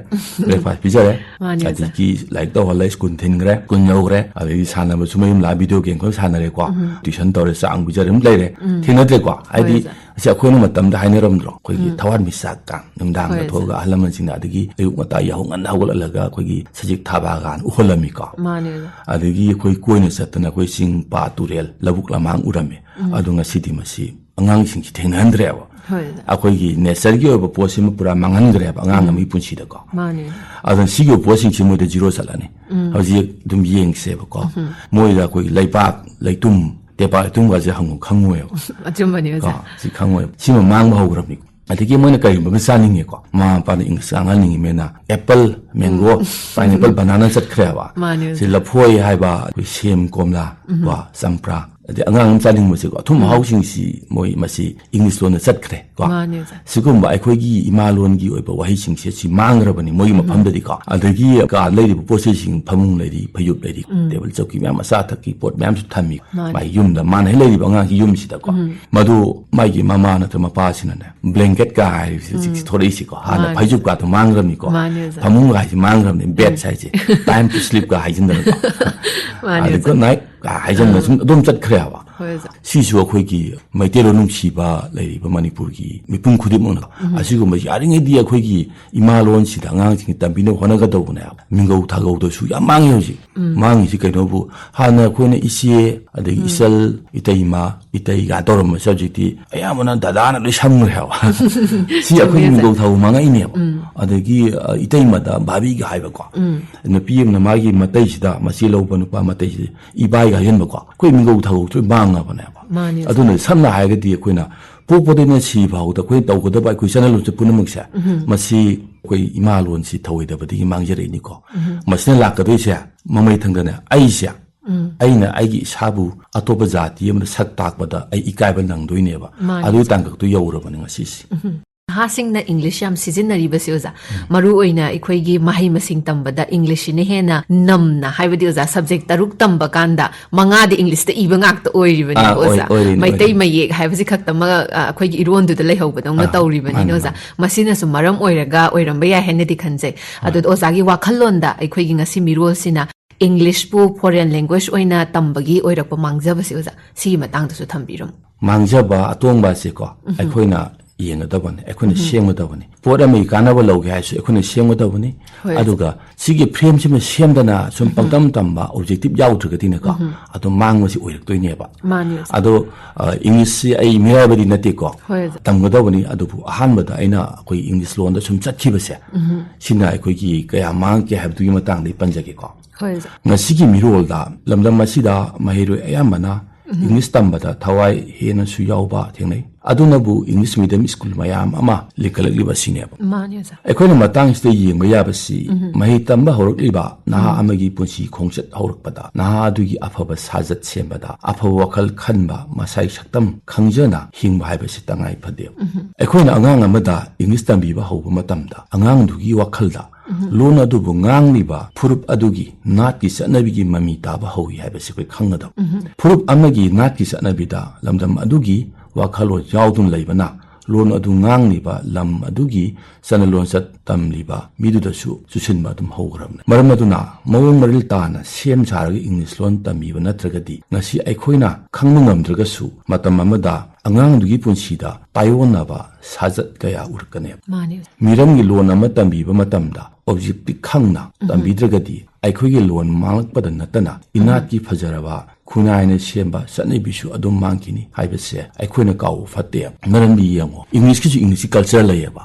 breakfast ꯄꯤꯖꯔꯦ, ꯃꯥꯅꯦ, ꯑꯣꯖꯥ꯫ ꯑꯗꯒꯤ ꯂꯥꯏꯔꯤꯛ ꯇꯧꯍꯜꯂꯦ, ꯁ꯭ꯀꯨꯜ ꯊꯤꯟꯈ꯭ꯔꯦ, ꯁ꯭ꯀꯨꯜ ꯌꯧꯈ꯭ꯔꯦ, ꯑꯗꯒꯤ ꯁꯥꯟꯅꯕꯁꯨ ꯃꯌꯨꯝ ꯂꯥꯛꯑ video game ꯈꯔ ꯁꯥꯟꯅꯔꯦꯀꯣ, tuition ꯇꯧꯔꯦ, ꯆꯥꯛ ꯑꯃꯨꯛ ꯄꯤꯖꯔꯦ, ꯑꯗꯨꯝ ꯂꯩꯔꯦ꯫ ꯊꯦꯡꯅꯗ꯭ꯔꯦꯀꯣ? ꯍꯣꯏ, ꯍꯥꯏꯗꯤ ꯑꯣꯖꯥ꯫ ꯑꯁꯤ ꯑꯩꯈꯣꯏꯅ ꯃꯇꯝꯗ ꯍꯥꯏꯅꯔꯝꯗ꯭ꯔꯣ? ꯑꯩꯈꯣꯏꯒꯤ ꯊꯋꯥꯟꯃꯤꯆꯥꯛꯀ ꯅꯨꯡꯗꯥꯡꯗ ꯍꯣꯏ, ꯊꯣꯛꯑꯒ ꯑꯣꯖꯥ꯫ ꯑꯍꯜ ꯂꯃꯟꯁꯤꯡꯅ ꯑꯗꯒꯤ ꯑꯌꯨꯛ ꯉꯟꯇꯥ ꯌꯥꯍꯧ ꯉꯟꯅ ꯍꯧꯒꯠꯍꯜꯂꯒ ꯑꯩꯈꯣꯏꯒꯤ ꯁꯖꯤꯛ ꯊꯥꯕꯒ ꯎꯍꯜꯂꯝꯃꯤꯀꯣ꯫ ꯃꯥꯅꯦ, ꯑꯣꯖꯥ꯫ ꯑꯗꯒꯤ ꯑꯩꯈꯣꯏ ꯀꯣꯏꯅ ꯆꯠꯇꯅ ꯑꯩꯈꯣꯏ ꯆꯤꯡ, ꯄꯥꯠ, ꯇꯨꯔꯦꯜ, ꯂꯧꯕꯨꯛ, ꯂꯝꯍꯥꯡ ꯎꯔꯝꯃꯤ꯫ ꯑꯗꯣ ꯉꯁꯤꯗꯤ ꯃꯁꯤ ꯑꯉꯥꯡꯁꯤꯡꯁꯤ ꯊꯦꯡꯅꯍꯟꯗ꯭ꯔꯦꯕ꯫ ꯍꯣꯏ꯫ ꯑꯩꯈꯣꯏꯒꯤ ꯅꯦꯆꯔꯒꯤ ꯑꯣꯏꯕ ꯄꯣꯠꯁꯤꯃ ꯄꯨꯔꯥ ꯃꯥꯡꯍꯟꯈ꯭ꯔꯦꯕ ꯑꯉꯥꯡ ꯑꯃꯒꯤ ꯄꯨꯟꯁꯤꯗꯀꯣ꯫ ꯃꯥꯅꯦ꯫ ꯑꯗꯨꯅ ꯁꯤꯒꯤ ꯑꯣꯏꯕ ꯄꯣꯠꯁꯤꯡꯁꯤ ꯃꯣꯏꯗ ꯖꯤꯔꯣ ꯆꯠꯂꯅꯤ꯫ ꯍꯧꯖꯤꯛ ꯑꯗꯨꯝ ꯌꯦꯡꯁꯦꯕꯀꯣ꯫ ꯃꯣꯏꯗ ꯑꯩꯈꯣꯏꯒꯤ ꯂꯩꯄꯥꯛ, ꯂꯩꯇꯨꯝ, ꯇꯦꯄꯥꯛ ꯂꯩꯇꯨꯝꯒꯁꯦ ꯍꯪꯉꯨ ꯈꯪꯉꯣꯏꯕ꯫ ꯑꯆꯨꯝꯕꯅꯤ ꯑꯣꯖꯥ꯫ ꯀꯣ, ꯁꯤ ꯈꯪꯉꯣꯏꯕ꯫ ꯁꯤꯃ ꯃꯥꯡꯕ ꯍꯧꯈ꯭ꯔꯕꯅꯤ꯫ ꯑꯗꯒꯤ ꯃꯣꯏꯅ ꯀꯔꯤꯒꯨꯝꯕ ꯑꯃ ꯆꯥꯅꯤꯡꯉꯦꯀꯣ, ꯃꯃꯥ ꯃꯄꯥꯅ ꯏꯪꯂꯤꯁ ꯉꯥꯡꯍꯟꯅꯤꯡꯉꯤꯃꯦꯅ ꯑꯦꯄꯜ, ꯃꯦꯡꯒꯣ, ꯄꯥꯏꯅꯦꯄꯜ, ꯕꯅꯥꯅ ꯆꯠꯈ꯭ꯔꯦꯕ꯫ ꯃꯥꯅꯦ, ꯁꯤ ꯂꯐꯣꯏ ꯍꯥꯏꯕ, ꯑꯩꯈꯣꯏ ꯁꯦꯝ, ꯀꯣꯝꯂꯥ, ꯀꯣ, ꯆꯝꯄ꯭ꯔꯥ, ꯑꯗꯩ ꯑꯉꯥꯡ ꯑꯃ ꯆꯥꯅꯤꯡꯕꯁꯦꯀꯣ, ꯑꯊꯨꯝ ꯑꯍꯥꯎꯁꯤꯡꯁꯤ ꯃꯣꯏ ꯃꯁꯤ ꯏꯪꯂꯤꯁ ꯂꯣꯟꯗ ꯆꯠꯈ꯭ꯔꯦ ꯀꯣ꯫ ꯃꯥꯅꯦ, ꯑꯣꯖꯥ꯫ ꯁꯤꯒꯨꯝꯕ ꯑꯩꯈꯣꯏꯒꯤ ꯏꯃꯥ ꯂꯣꯟꯒꯤ ꯑꯣꯏꯕ ꯋꯥꯍꯩꯁꯤꯡꯁꯦ ꯁꯤ ꯃꯥꯡꯈ꯭ꯔꯕꯅꯤ ꯃꯣꯏꯒꯤ ꯃꯐꯝꯗꯗꯤꯀꯣ꯫ ꯑꯗꯒꯤ ꯀꯥ ꯂꯩꯔꯤꯕ ꯄꯣꯠ ꯆꯩꯁꯤꯡ, ꯐꯃꯨꯡ ꯂꯩꯔꯤ, ꯐꯩꯖꯨꯞ ꯂꯩꯔꯤ, ꯇꯦꯕꯜ ꯆꯧꯀꯤ ꯃꯌꯥꯝ, ꯑꯆꯥ ꯑꯊꯛꯀꯤ ꯄꯣꯠ ꯃꯌꯥꯝꯁꯨ ꯊꯝꯃꯤ꯫ ꯃꯥꯅꯦ꯫ ꯃꯥꯒꯤ ꯌꯨꯝꯗ, ꯃꯥꯅ ꯍꯦꯛ ꯂꯩꯔꯤꯕ ꯑꯉꯥꯡꯒꯤ ꯌꯨꯝꯁꯤꯗꯀꯣ꯫ ꯃꯗꯨ ꯃꯥꯒꯤ ꯃꯃꯥ ꯅꯠꯇ꯭ꯔ ꯃꯄꯥꯁꯤꯅꯅꯦ, ꯕ꯭ꯂꯦꯡꯀꯦꯠꯀ ꯍꯥꯏꯔꯤꯕꯁꯤ ꯍꯧꯖꯤꯛꯁꯤ ꯊꯣꯔꯛꯏꯁꯤꯀꯣ꯫ ꯍꯥꯟꯅ ꯃꯥꯅꯦ꯫ ꯐꯩꯖꯨꯞꯀꯥꯗꯣ ꯃꯥꯡꯈ꯭ꯔꯕꯅꯤꯀꯣ꯫ ꯃꯥꯅꯦ, ꯑꯣꯖꯥ꯫ ꯐꯃꯨꯡꯒ ꯍꯥꯏꯁꯤ ꯃꯥꯡꯈ꯭ꯔꯕꯅꯤ, ꯕꯦꯗ ꯍꯥꯏꯁꯦ꯫ ꯇꯥꯏꯝ ꯇꯨ ꯁ꯭ꯂꯤꯞꯀ ꯍꯥꯏꯖꯤꯟꯗꯅꯀꯣ꯫ ꯃꯥꯅꯦ, ꯑꯗꯩ ꯑꯣꯖꯥ꯫ ꯒꯨꯗ ꯅꯥꯏꯠ ꯀ ꯍꯥꯏꯖꯟꯗꯅ ꯁꯨꯝ ꯑꯗꯨꯝ ꯆꯠꯈ꯭ꯔꯦꯕ꯫ ꯍꯣꯏ, ꯑꯣꯖꯥ꯫ ꯁꯤꯁꯨ ꯑꯩꯈꯣꯏꯒꯤ ꯃꯩꯇꯩꯂꯣꯟ ꯅꯨꯡꯁꯤꯕ ꯂꯩꯔꯤꯕ ꯃꯅꯤꯄꯨꯔꯒꯤ ꯃꯤꯄꯨꯝ ꯈꯨꯗꯤꯡꯃꯛꯅ ꯑꯁꯤꯒꯨꯝꯕꯁꯤ ꯌꯥꯔꯤꯉꯩꯗꯤ ꯑꯩꯈꯣꯏꯒꯤ ꯏꯃꯥ ꯂꯣꯟꯁꯤꯗ ꯑꯉꯥꯡꯁꯤꯡ ꯇꯝꯕꯤꯅꯕ ꯍꯣꯠꯅꯒꯗꯧꯕꯅꯦꯕ꯫ ꯃꯤꯡꯒꯧ ꯊꯥꯒꯧꯗꯁꯨ ꯌꯥꯝ ꯃꯥꯡꯉꯤ ꯍꯧꯖꯤꯛ꯫ ꯃꯥꯡꯉꯤꯁꯤ ꯀꯩꯅꯣꯕꯨ, ꯍꯥꯟꯅ ꯑꯩꯈꯣꯏꯅ ꯏꯆꯦ, ꯑꯗꯒꯤ ꯏꯆꯜ, ꯏꯇꯩꯃ, ꯏꯇꯩꯒ ꯇꯧꯔꯝꯕꯁꯦ ꯍꯧꯖꯤꯛꯇꯤ ꯑꯌꯥꯝꯕꯅ ꯗꯗꯥꯅ ꯂꯣꯏ ꯁꯝꯈ꯭ꯔꯦꯕ꯫ ꯁꯤ ꯑꯩꯈꯣꯏꯒꯤ ꯑꯣꯖꯥ꯫ ꯃꯤꯡꯒꯧ ꯊꯥꯒꯧ ꯃꯥꯡꯉꯛꯏꯅꯦꯕ꯫ ꯑꯗꯒꯤ, ꯑ, ꯏꯇꯩꯃꯗ ꯚꯥꯕꯤꯒ ꯍꯥꯏꯕꯀꯣ꯫ ꯅꯨꯄꯤ ꯑꯃꯅ ꯃꯥꯒꯤ ꯃꯇꯩꯁꯤꯗ, ꯃꯆꯦ ꯂꯧꯕ ꯅꯨꯄꯥ ꯃꯇꯩꯁꯤꯗ ꯏꯕꯥꯏꯒ ꯍꯥꯏꯖꯟꯕꯀꯣ꯫ ꯑꯩꯈꯣꯏ ꯃꯤꯡꯒꯧ ꯊꯥꯒꯧꯁꯨ ꯃꯥꯡꯉꯕꯅꯦꯕ꯫ ꯃꯥꯅꯦ, ꯑꯣꯖꯥ꯫ ꯑꯗꯨꯅ ꯁꯝꯅ ꯍꯥꯏꯔꯒꯗꯤ ꯑꯩꯈꯣꯏꯅ ꯄꯣꯛꯄꯗꯩꯅ ꯁꯤ ꯐꯥꯎꯗ ꯑꯩꯈꯣꯏꯅ ꯇꯧꯒꯗꯕ ꯑꯩꯈꯣꯏ ꯆꯠꯅ ꯂꯣꯟꯆꯠ ꯄꯨꯝꯅꯃꯛꯁꯦ, ꯃꯁꯤ ꯑꯩꯈꯣꯏ ꯏꯃꯥ ꯂꯣꯟꯁꯤ ꯊꯧꯑꯣꯏꯗꯕꯗꯒꯤ ꯃꯥꯡꯖꯔꯛꯏꯅꯤꯀꯣ꯫ ꯃꯁꯤꯅ ꯂꯥꯛꯀꯗꯣꯏꯁꯦ ꯃꯃꯩ ꯊꯪꯗꯅ ꯑꯩꯁꯦ, ꯑꯩꯅ ꯑꯩꯒꯤ ꯏꯁꯥꯕꯨ ꯑꯇꯣꯞꯄ ꯖꯥꯇꯤ ꯑꯃꯗ ꯁꯛ ꯇꯥꯛꯄꯗ ꯑꯩ ꯏꯀꯥꯏꯕ ꯅꯪꯗꯣꯏꯅꯦꯕ꯫ ꯃꯥꯅꯦ, ꯑꯗꯨꯒꯤ ꯑꯣꯖꯥ꯫ ꯇꯥꯡꯀꯛꯇꯣ ꯌꯧꯔꯕꯅꯤ ꯉꯁꯤꯁꯦ꯫ ꯅꯍꯥꯁꯤꯡꯅ ꯏꯪꯂꯤꯁ ꯌꯥꯝ ꯁꯤꯖꯤꯟꯅꯔꯤꯕꯁꯦ, ꯑꯣꯖꯥ, ꯃꯔꯨ ꯑꯣꯏꯅ ꯑꯩꯈꯣꯏꯒꯤ ꯃꯍꯩ ꯃꯁꯤꯡ ꯇꯝꯕꯗ ꯏꯪꯂꯤꯁꯁꯤꯅ ꯍꯦꯟꯅ ꯅꯝꯅ, ꯍꯥꯏꯕꯗꯤ, ꯑꯣꯖꯥ, ꯁꯕꯖꯦꯛ ꯇꯔꯨꯛ ꯇꯝꯕ ꯀꯥꯟꯗ ꯃꯉꯥꯗꯤ ꯏꯪꯂꯤꯁꯇ ꯏꯕ ꯉꯥꯛꯇ ꯑꯣꯏꯔꯤꯕꯅꯤꯀꯣ, ꯑꯥ, ꯑꯣꯏ-, ꯑꯣꯖꯥ꯫ ꯑꯣꯏꯔꯤꯅꯤ, ꯃꯩꯇꯩ ꯑꯣꯏꯔꯤꯅꯤ꯫ ꯃꯌꯦꯛ ꯍꯥꯏꯕꯁꯤ ꯈꯛꯇꯃꯛ, ꯑ, ꯑꯩꯈꯣꯏꯒꯤ ꯏꯔꯣꯟꯗꯨꯗ ꯂꯩꯍꯧꯕꯗꯧꯅ ꯑꯥ, ꯇꯧꯔꯤꯕꯅꯤꯅꯦ, ꯃꯥꯅꯤ, ꯑꯣꯖꯥ꯫ ꯃꯥꯅꯤ꯫ ꯃꯁꯤꯅꯁꯨ ꯃꯔꯝ ꯑꯣꯏꯔꯒ ꯑꯣꯏꯔꯝꯕ ꯌꯥꯏ ꯍꯥꯏꯅꯗꯤ ꯈꯟꯖꯩ꯫ ꯑꯗꯨꯗ ꯑꯣꯖꯥꯒꯤ ꯋꯥꯈꯜꯂꯣꯟꯗ ꯑꯩꯈꯣꯏꯒꯤ ꯉꯁꯤ ꯃꯤꯔꯣꯜꯁꯤꯅ ꯏꯪꯂꯤꯁꯄꯨ ꯐꯣꯔꯦꯟ ꯂꯦꯡꯒ꯭ꯋꯦꯖ ꯑꯣꯏꯅ ꯇꯝꯕꯒꯤ ꯑꯣꯏꯔꯛꯄ ꯃꯥꯡꯖꯕꯁꯦ, ꯑꯣꯖꯥ, ꯁꯤꯒꯤ ꯃꯇꯥꯡꯗꯁꯨ ꯊꯝꯕꯤꯔꯝꯃꯨ꯫ ꯃꯥꯡꯖꯕ ꯑꯇꯣꯡꯕ ꯑꯁꯦꯀꯣ, ꯑꯩꯈꯣꯏꯅ ꯌꯦꯡꯒꯗꯕꯅꯤ, ꯑꯩꯈꯣꯏꯅ ꯁꯦꯝꯒꯗꯕꯅꯤ꯫ ꯄꯣꯠ ꯑꯃꯒꯤ ꯀꯥꯟꯅꯕ ꯂꯧꯒꯦ ꯍꯥꯏꯔꯁꯨ ꯑꯩꯈꯣꯏꯅ ꯁꯦꯝꯒꯗꯕꯅꯤ꯫ ꯍꯣꯏ꯫ ꯑꯗꯨꯒ ꯁꯤꯒꯤ ꯐ꯭ꯔꯦꯝꯁꯤꯃ ꯁꯦꯝꯗꯅ ꯁꯨꯝ ꯄꯪꯇꯝ ꯇꯝꯕ, ꯑꯣꯕꯖꯦꯛꯇꯤꯚ ꯌꯥꯎꯗ꯭ꯔꯒꯗꯤꯅꯦꯀꯣ, ꯑꯗꯨꯝ ꯃꯥꯡꯕꯁꯤ ꯑꯣꯏꯔꯛꯇꯣꯏꯅꯦꯕ꯫ ꯃꯥꯅꯤ, ꯑꯣꯖꯥ꯫ ꯑꯗꯣ, ꯑ, ꯏꯪꯂꯤꯁꯁꯤ ꯑꯩ ꯃꯤꯔꯥꯏꯕꯗꯤ ꯅꯠꯇꯦꯀꯣ, ꯍꯣꯏ, ꯑꯣꯖꯥ꯫ ꯇꯝꯒꯗꯕꯅꯤ꯫ ꯑꯗꯨꯕꯨ ꯑꯍꯥꯟꯕꯗ ꯑꯩꯅ ꯑꯩꯈꯣꯏ ꯏꯪꯂꯤꯁ ꯂꯣꯟꯗ ꯁꯨꯝ ꯆꯠꯈꯤꯕꯁꯦ, ꯁꯤꯅ ꯑꯩꯈꯣꯏꯒꯤ ꯀꯌꯥ ꯃꯥꯡꯒꯦ ꯍꯥꯏꯕꯗꯨꯒꯤ ꯃꯇꯥꯡꯗ ꯑꯩ ꯄꯟꯖꯒꯦꯀꯣ꯫ ꯍꯣꯏ, ꯑꯣꯖꯥ꯫ ꯉꯁꯤꯒꯤ ꯃꯤꯔꯣꯜꯗ ꯂꯝꯗꯝ ꯑꯁꯤꯗ ꯃꯍꯩꯔꯣꯏ ꯑꯌꯥꯝꯕꯅ ꯏꯪꯂꯤꯁ ꯇꯝꯕꯗ ꯊꯋꯥꯏ ꯍꯦꯟꯅꯁꯨ ꯌꯥꯎꯕ ꯊꯦꯡꯅꯩ꯫ ꯑꯗꯨꯅꯕꯨ ꯏꯪꯂꯤꯁ ꯃꯤꯗꯤꯌꯝ ꯁ꯭ꯀꯨꯜ ꯃꯌꯥꯝ ꯑꯃ ꯂꯤꯡꯈꯠꯂꯛꯂꯤꯕ ꯑꯁꯤꯅꯦꯕ꯫ ꯃꯥꯅꯤ, ꯑꯣꯖꯥ꯫ ꯑꯩꯈꯣꯏꯅ ꯃꯇꯥꯡꯁꯤꯗ ꯌꯦꯡꯕ ꯌꯥꯕꯁꯤ, ꯃꯍꯩ ꯇꯝꯕ ꯍꯧꯔꯛꯂꯤꯕ ꯅꯍꯥ ꯑꯃꯒꯤ ꯄꯨꯟꯁꯤ ꯈꯣꯡꯆꯠ ꯍꯧꯔꯛꯄꯗ ꯅꯍꯥ ꯑꯗꯨꯒꯤ ꯑꯐꯕ ꯁꯥꯖꯠ ꯁꯦꯝꯕꯗ, ꯑꯐꯕ ꯋꯥꯈꯜ ꯈꯟꯕ, ꯃꯁꯥꯒꯤ ꯁꯛꯇꯝ ꯈꯪꯖꯅ ꯍꯤꯡꯕ ꯍꯥꯏꯕꯁꯤ ꯇꯉꯥꯏ ꯐꯗꯦ꯫ ꯑꯩꯈꯣꯏꯅ ꯑꯉꯥꯡ ꯑꯃꯗ ꯏꯪꯂꯤꯁ ꯇꯝꯕꯤꯕ ꯍꯧꯕ ꯃꯇꯝꯗ ꯑꯉꯥꯡꯗꯨꯒꯤ ꯋꯥꯈꯜꯗ ꯂꯣꯟ ꯑꯗꯨꯕꯨ ꯉꯥꯡꯂꯤꯕ ꯐꯨꯔꯨꯞ ꯑꯗꯨꯒꯤ ꯅꯥꯠꯀꯤ ꯆꯠꯅꯕꯤꯒꯤ ꯃꯃꯤ ꯇꯥꯕ ꯍꯧꯏ ꯍꯥꯏꯕꯁꯤ ꯑꯩꯈꯣꯏ ꯈꯪꯒꯗꯕ꯫ ꯐꯨꯔꯨꯞ ꯑꯃꯒꯤ ꯅꯥꯠꯀꯤ ꯆꯠꯅꯕꯤꯗ ꯂꯝꯗꯝ ꯑꯗꯨꯒꯤ ꯋꯥꯈꯜꯂꯣꯟ ꯌꯥꯎꯗꯨꯅ ꯂꯩꯕꯅ ꯂꯣꯟ ꯑꯗꯨ ꯉꯥꯡꯂꯤꯕ ꯂꯝ ꯑꯗꯨꯒꯤ ꯆꯠꯅ ꯂꯣꯟꯆꯠ ꯇꯝꯂꯤꯕ ꯃꯤꯗꯨꯗꯁꯨ ꯆꯨꯁꯤꯟꯕ ꯑꯗꯨꯝ ꯍꯧꯈ꯭ꯔꯕꯅꯤ꯫ ꯃꯔꯝ ꯑꯗꯨꯅ ꯃꯑꯣꯡ ꯃꯔꯤꯜ ꯇꯥꯅ ꯁꯦꯝ ꯁꯥꯔꯒ ꯏꯪꯂꯤꯁ ꯂꯣꯟ ꯇꯝꯕꯤꯕ ꯅꯠꯇ꯭ꯔꯒꯗꯤ ꯉꯁꯤ ꯑꯩꯈꯣꯏꯅ ꯈꯪꯕ ꯉꯝꯗ꯭ꯔꯒꯁꯨ ꯃꯇꯝ ꯑꯃꯗ ꯑꯉꯥꯡꯗꯨꯒꯤ ꯄꯨꯟꯁꯤꯗ ꯇꯥꯏꯑꯣꯟꯅꯕ ꯁꯥꯖꯠ ꯀꯌꯥ ꯎꯔꯛꯀꯅꯦꯕ꯫ ꯃꯥꯅꯤ꯫ ꯃꯤꯔꯝꯒꯤ ꯂꯣꯟ ꯑꯃ ꯇꯝꯕꯤꯕ ꯃꯇꯝꯗ ꯑꯣꯕꯖꯦꯛꯇꯤꯚ ꯈꯪꯅ ꯇꯝꯕꯤꯗ꯭ꯔꯒꯗꯤ ꯑꯩꯈꯣꯏꯒꯤ ꯂꯣꯟ ꯃꯥꯡꯂꯛꯄꯗ ꯅꯠꯇꯅ ꯏꯅꯥꯠꯀꯤ ꯐꯖꯔꯕ ꯈꯨꯟꯅꯥꯏꯅ ꯁꯦꯝꯕ ꯆꯠꯅꯕꯤꯁꯨ ꯑꯗꯨꯝ ꯃꯥꯡꯈꯤꯅꯤ ꯍꯥꯏꯕꯁꯦ ꯑꯩꯈꯣꯏꯅ ꯀꯥꯎꯕ ꯐꯠꯇꯦ꯫ ꯃꯔꯝꯗꯤ ꯌꯦꯡꯉꯣ, ꯏꯪꯂꯤꯁꯀꯤꯁꯨ ꯏꯪꯂꯤꯁꯀꯤ ꯀꯜꯆꯔ ꯂꯩꯌꯦꯕ꯫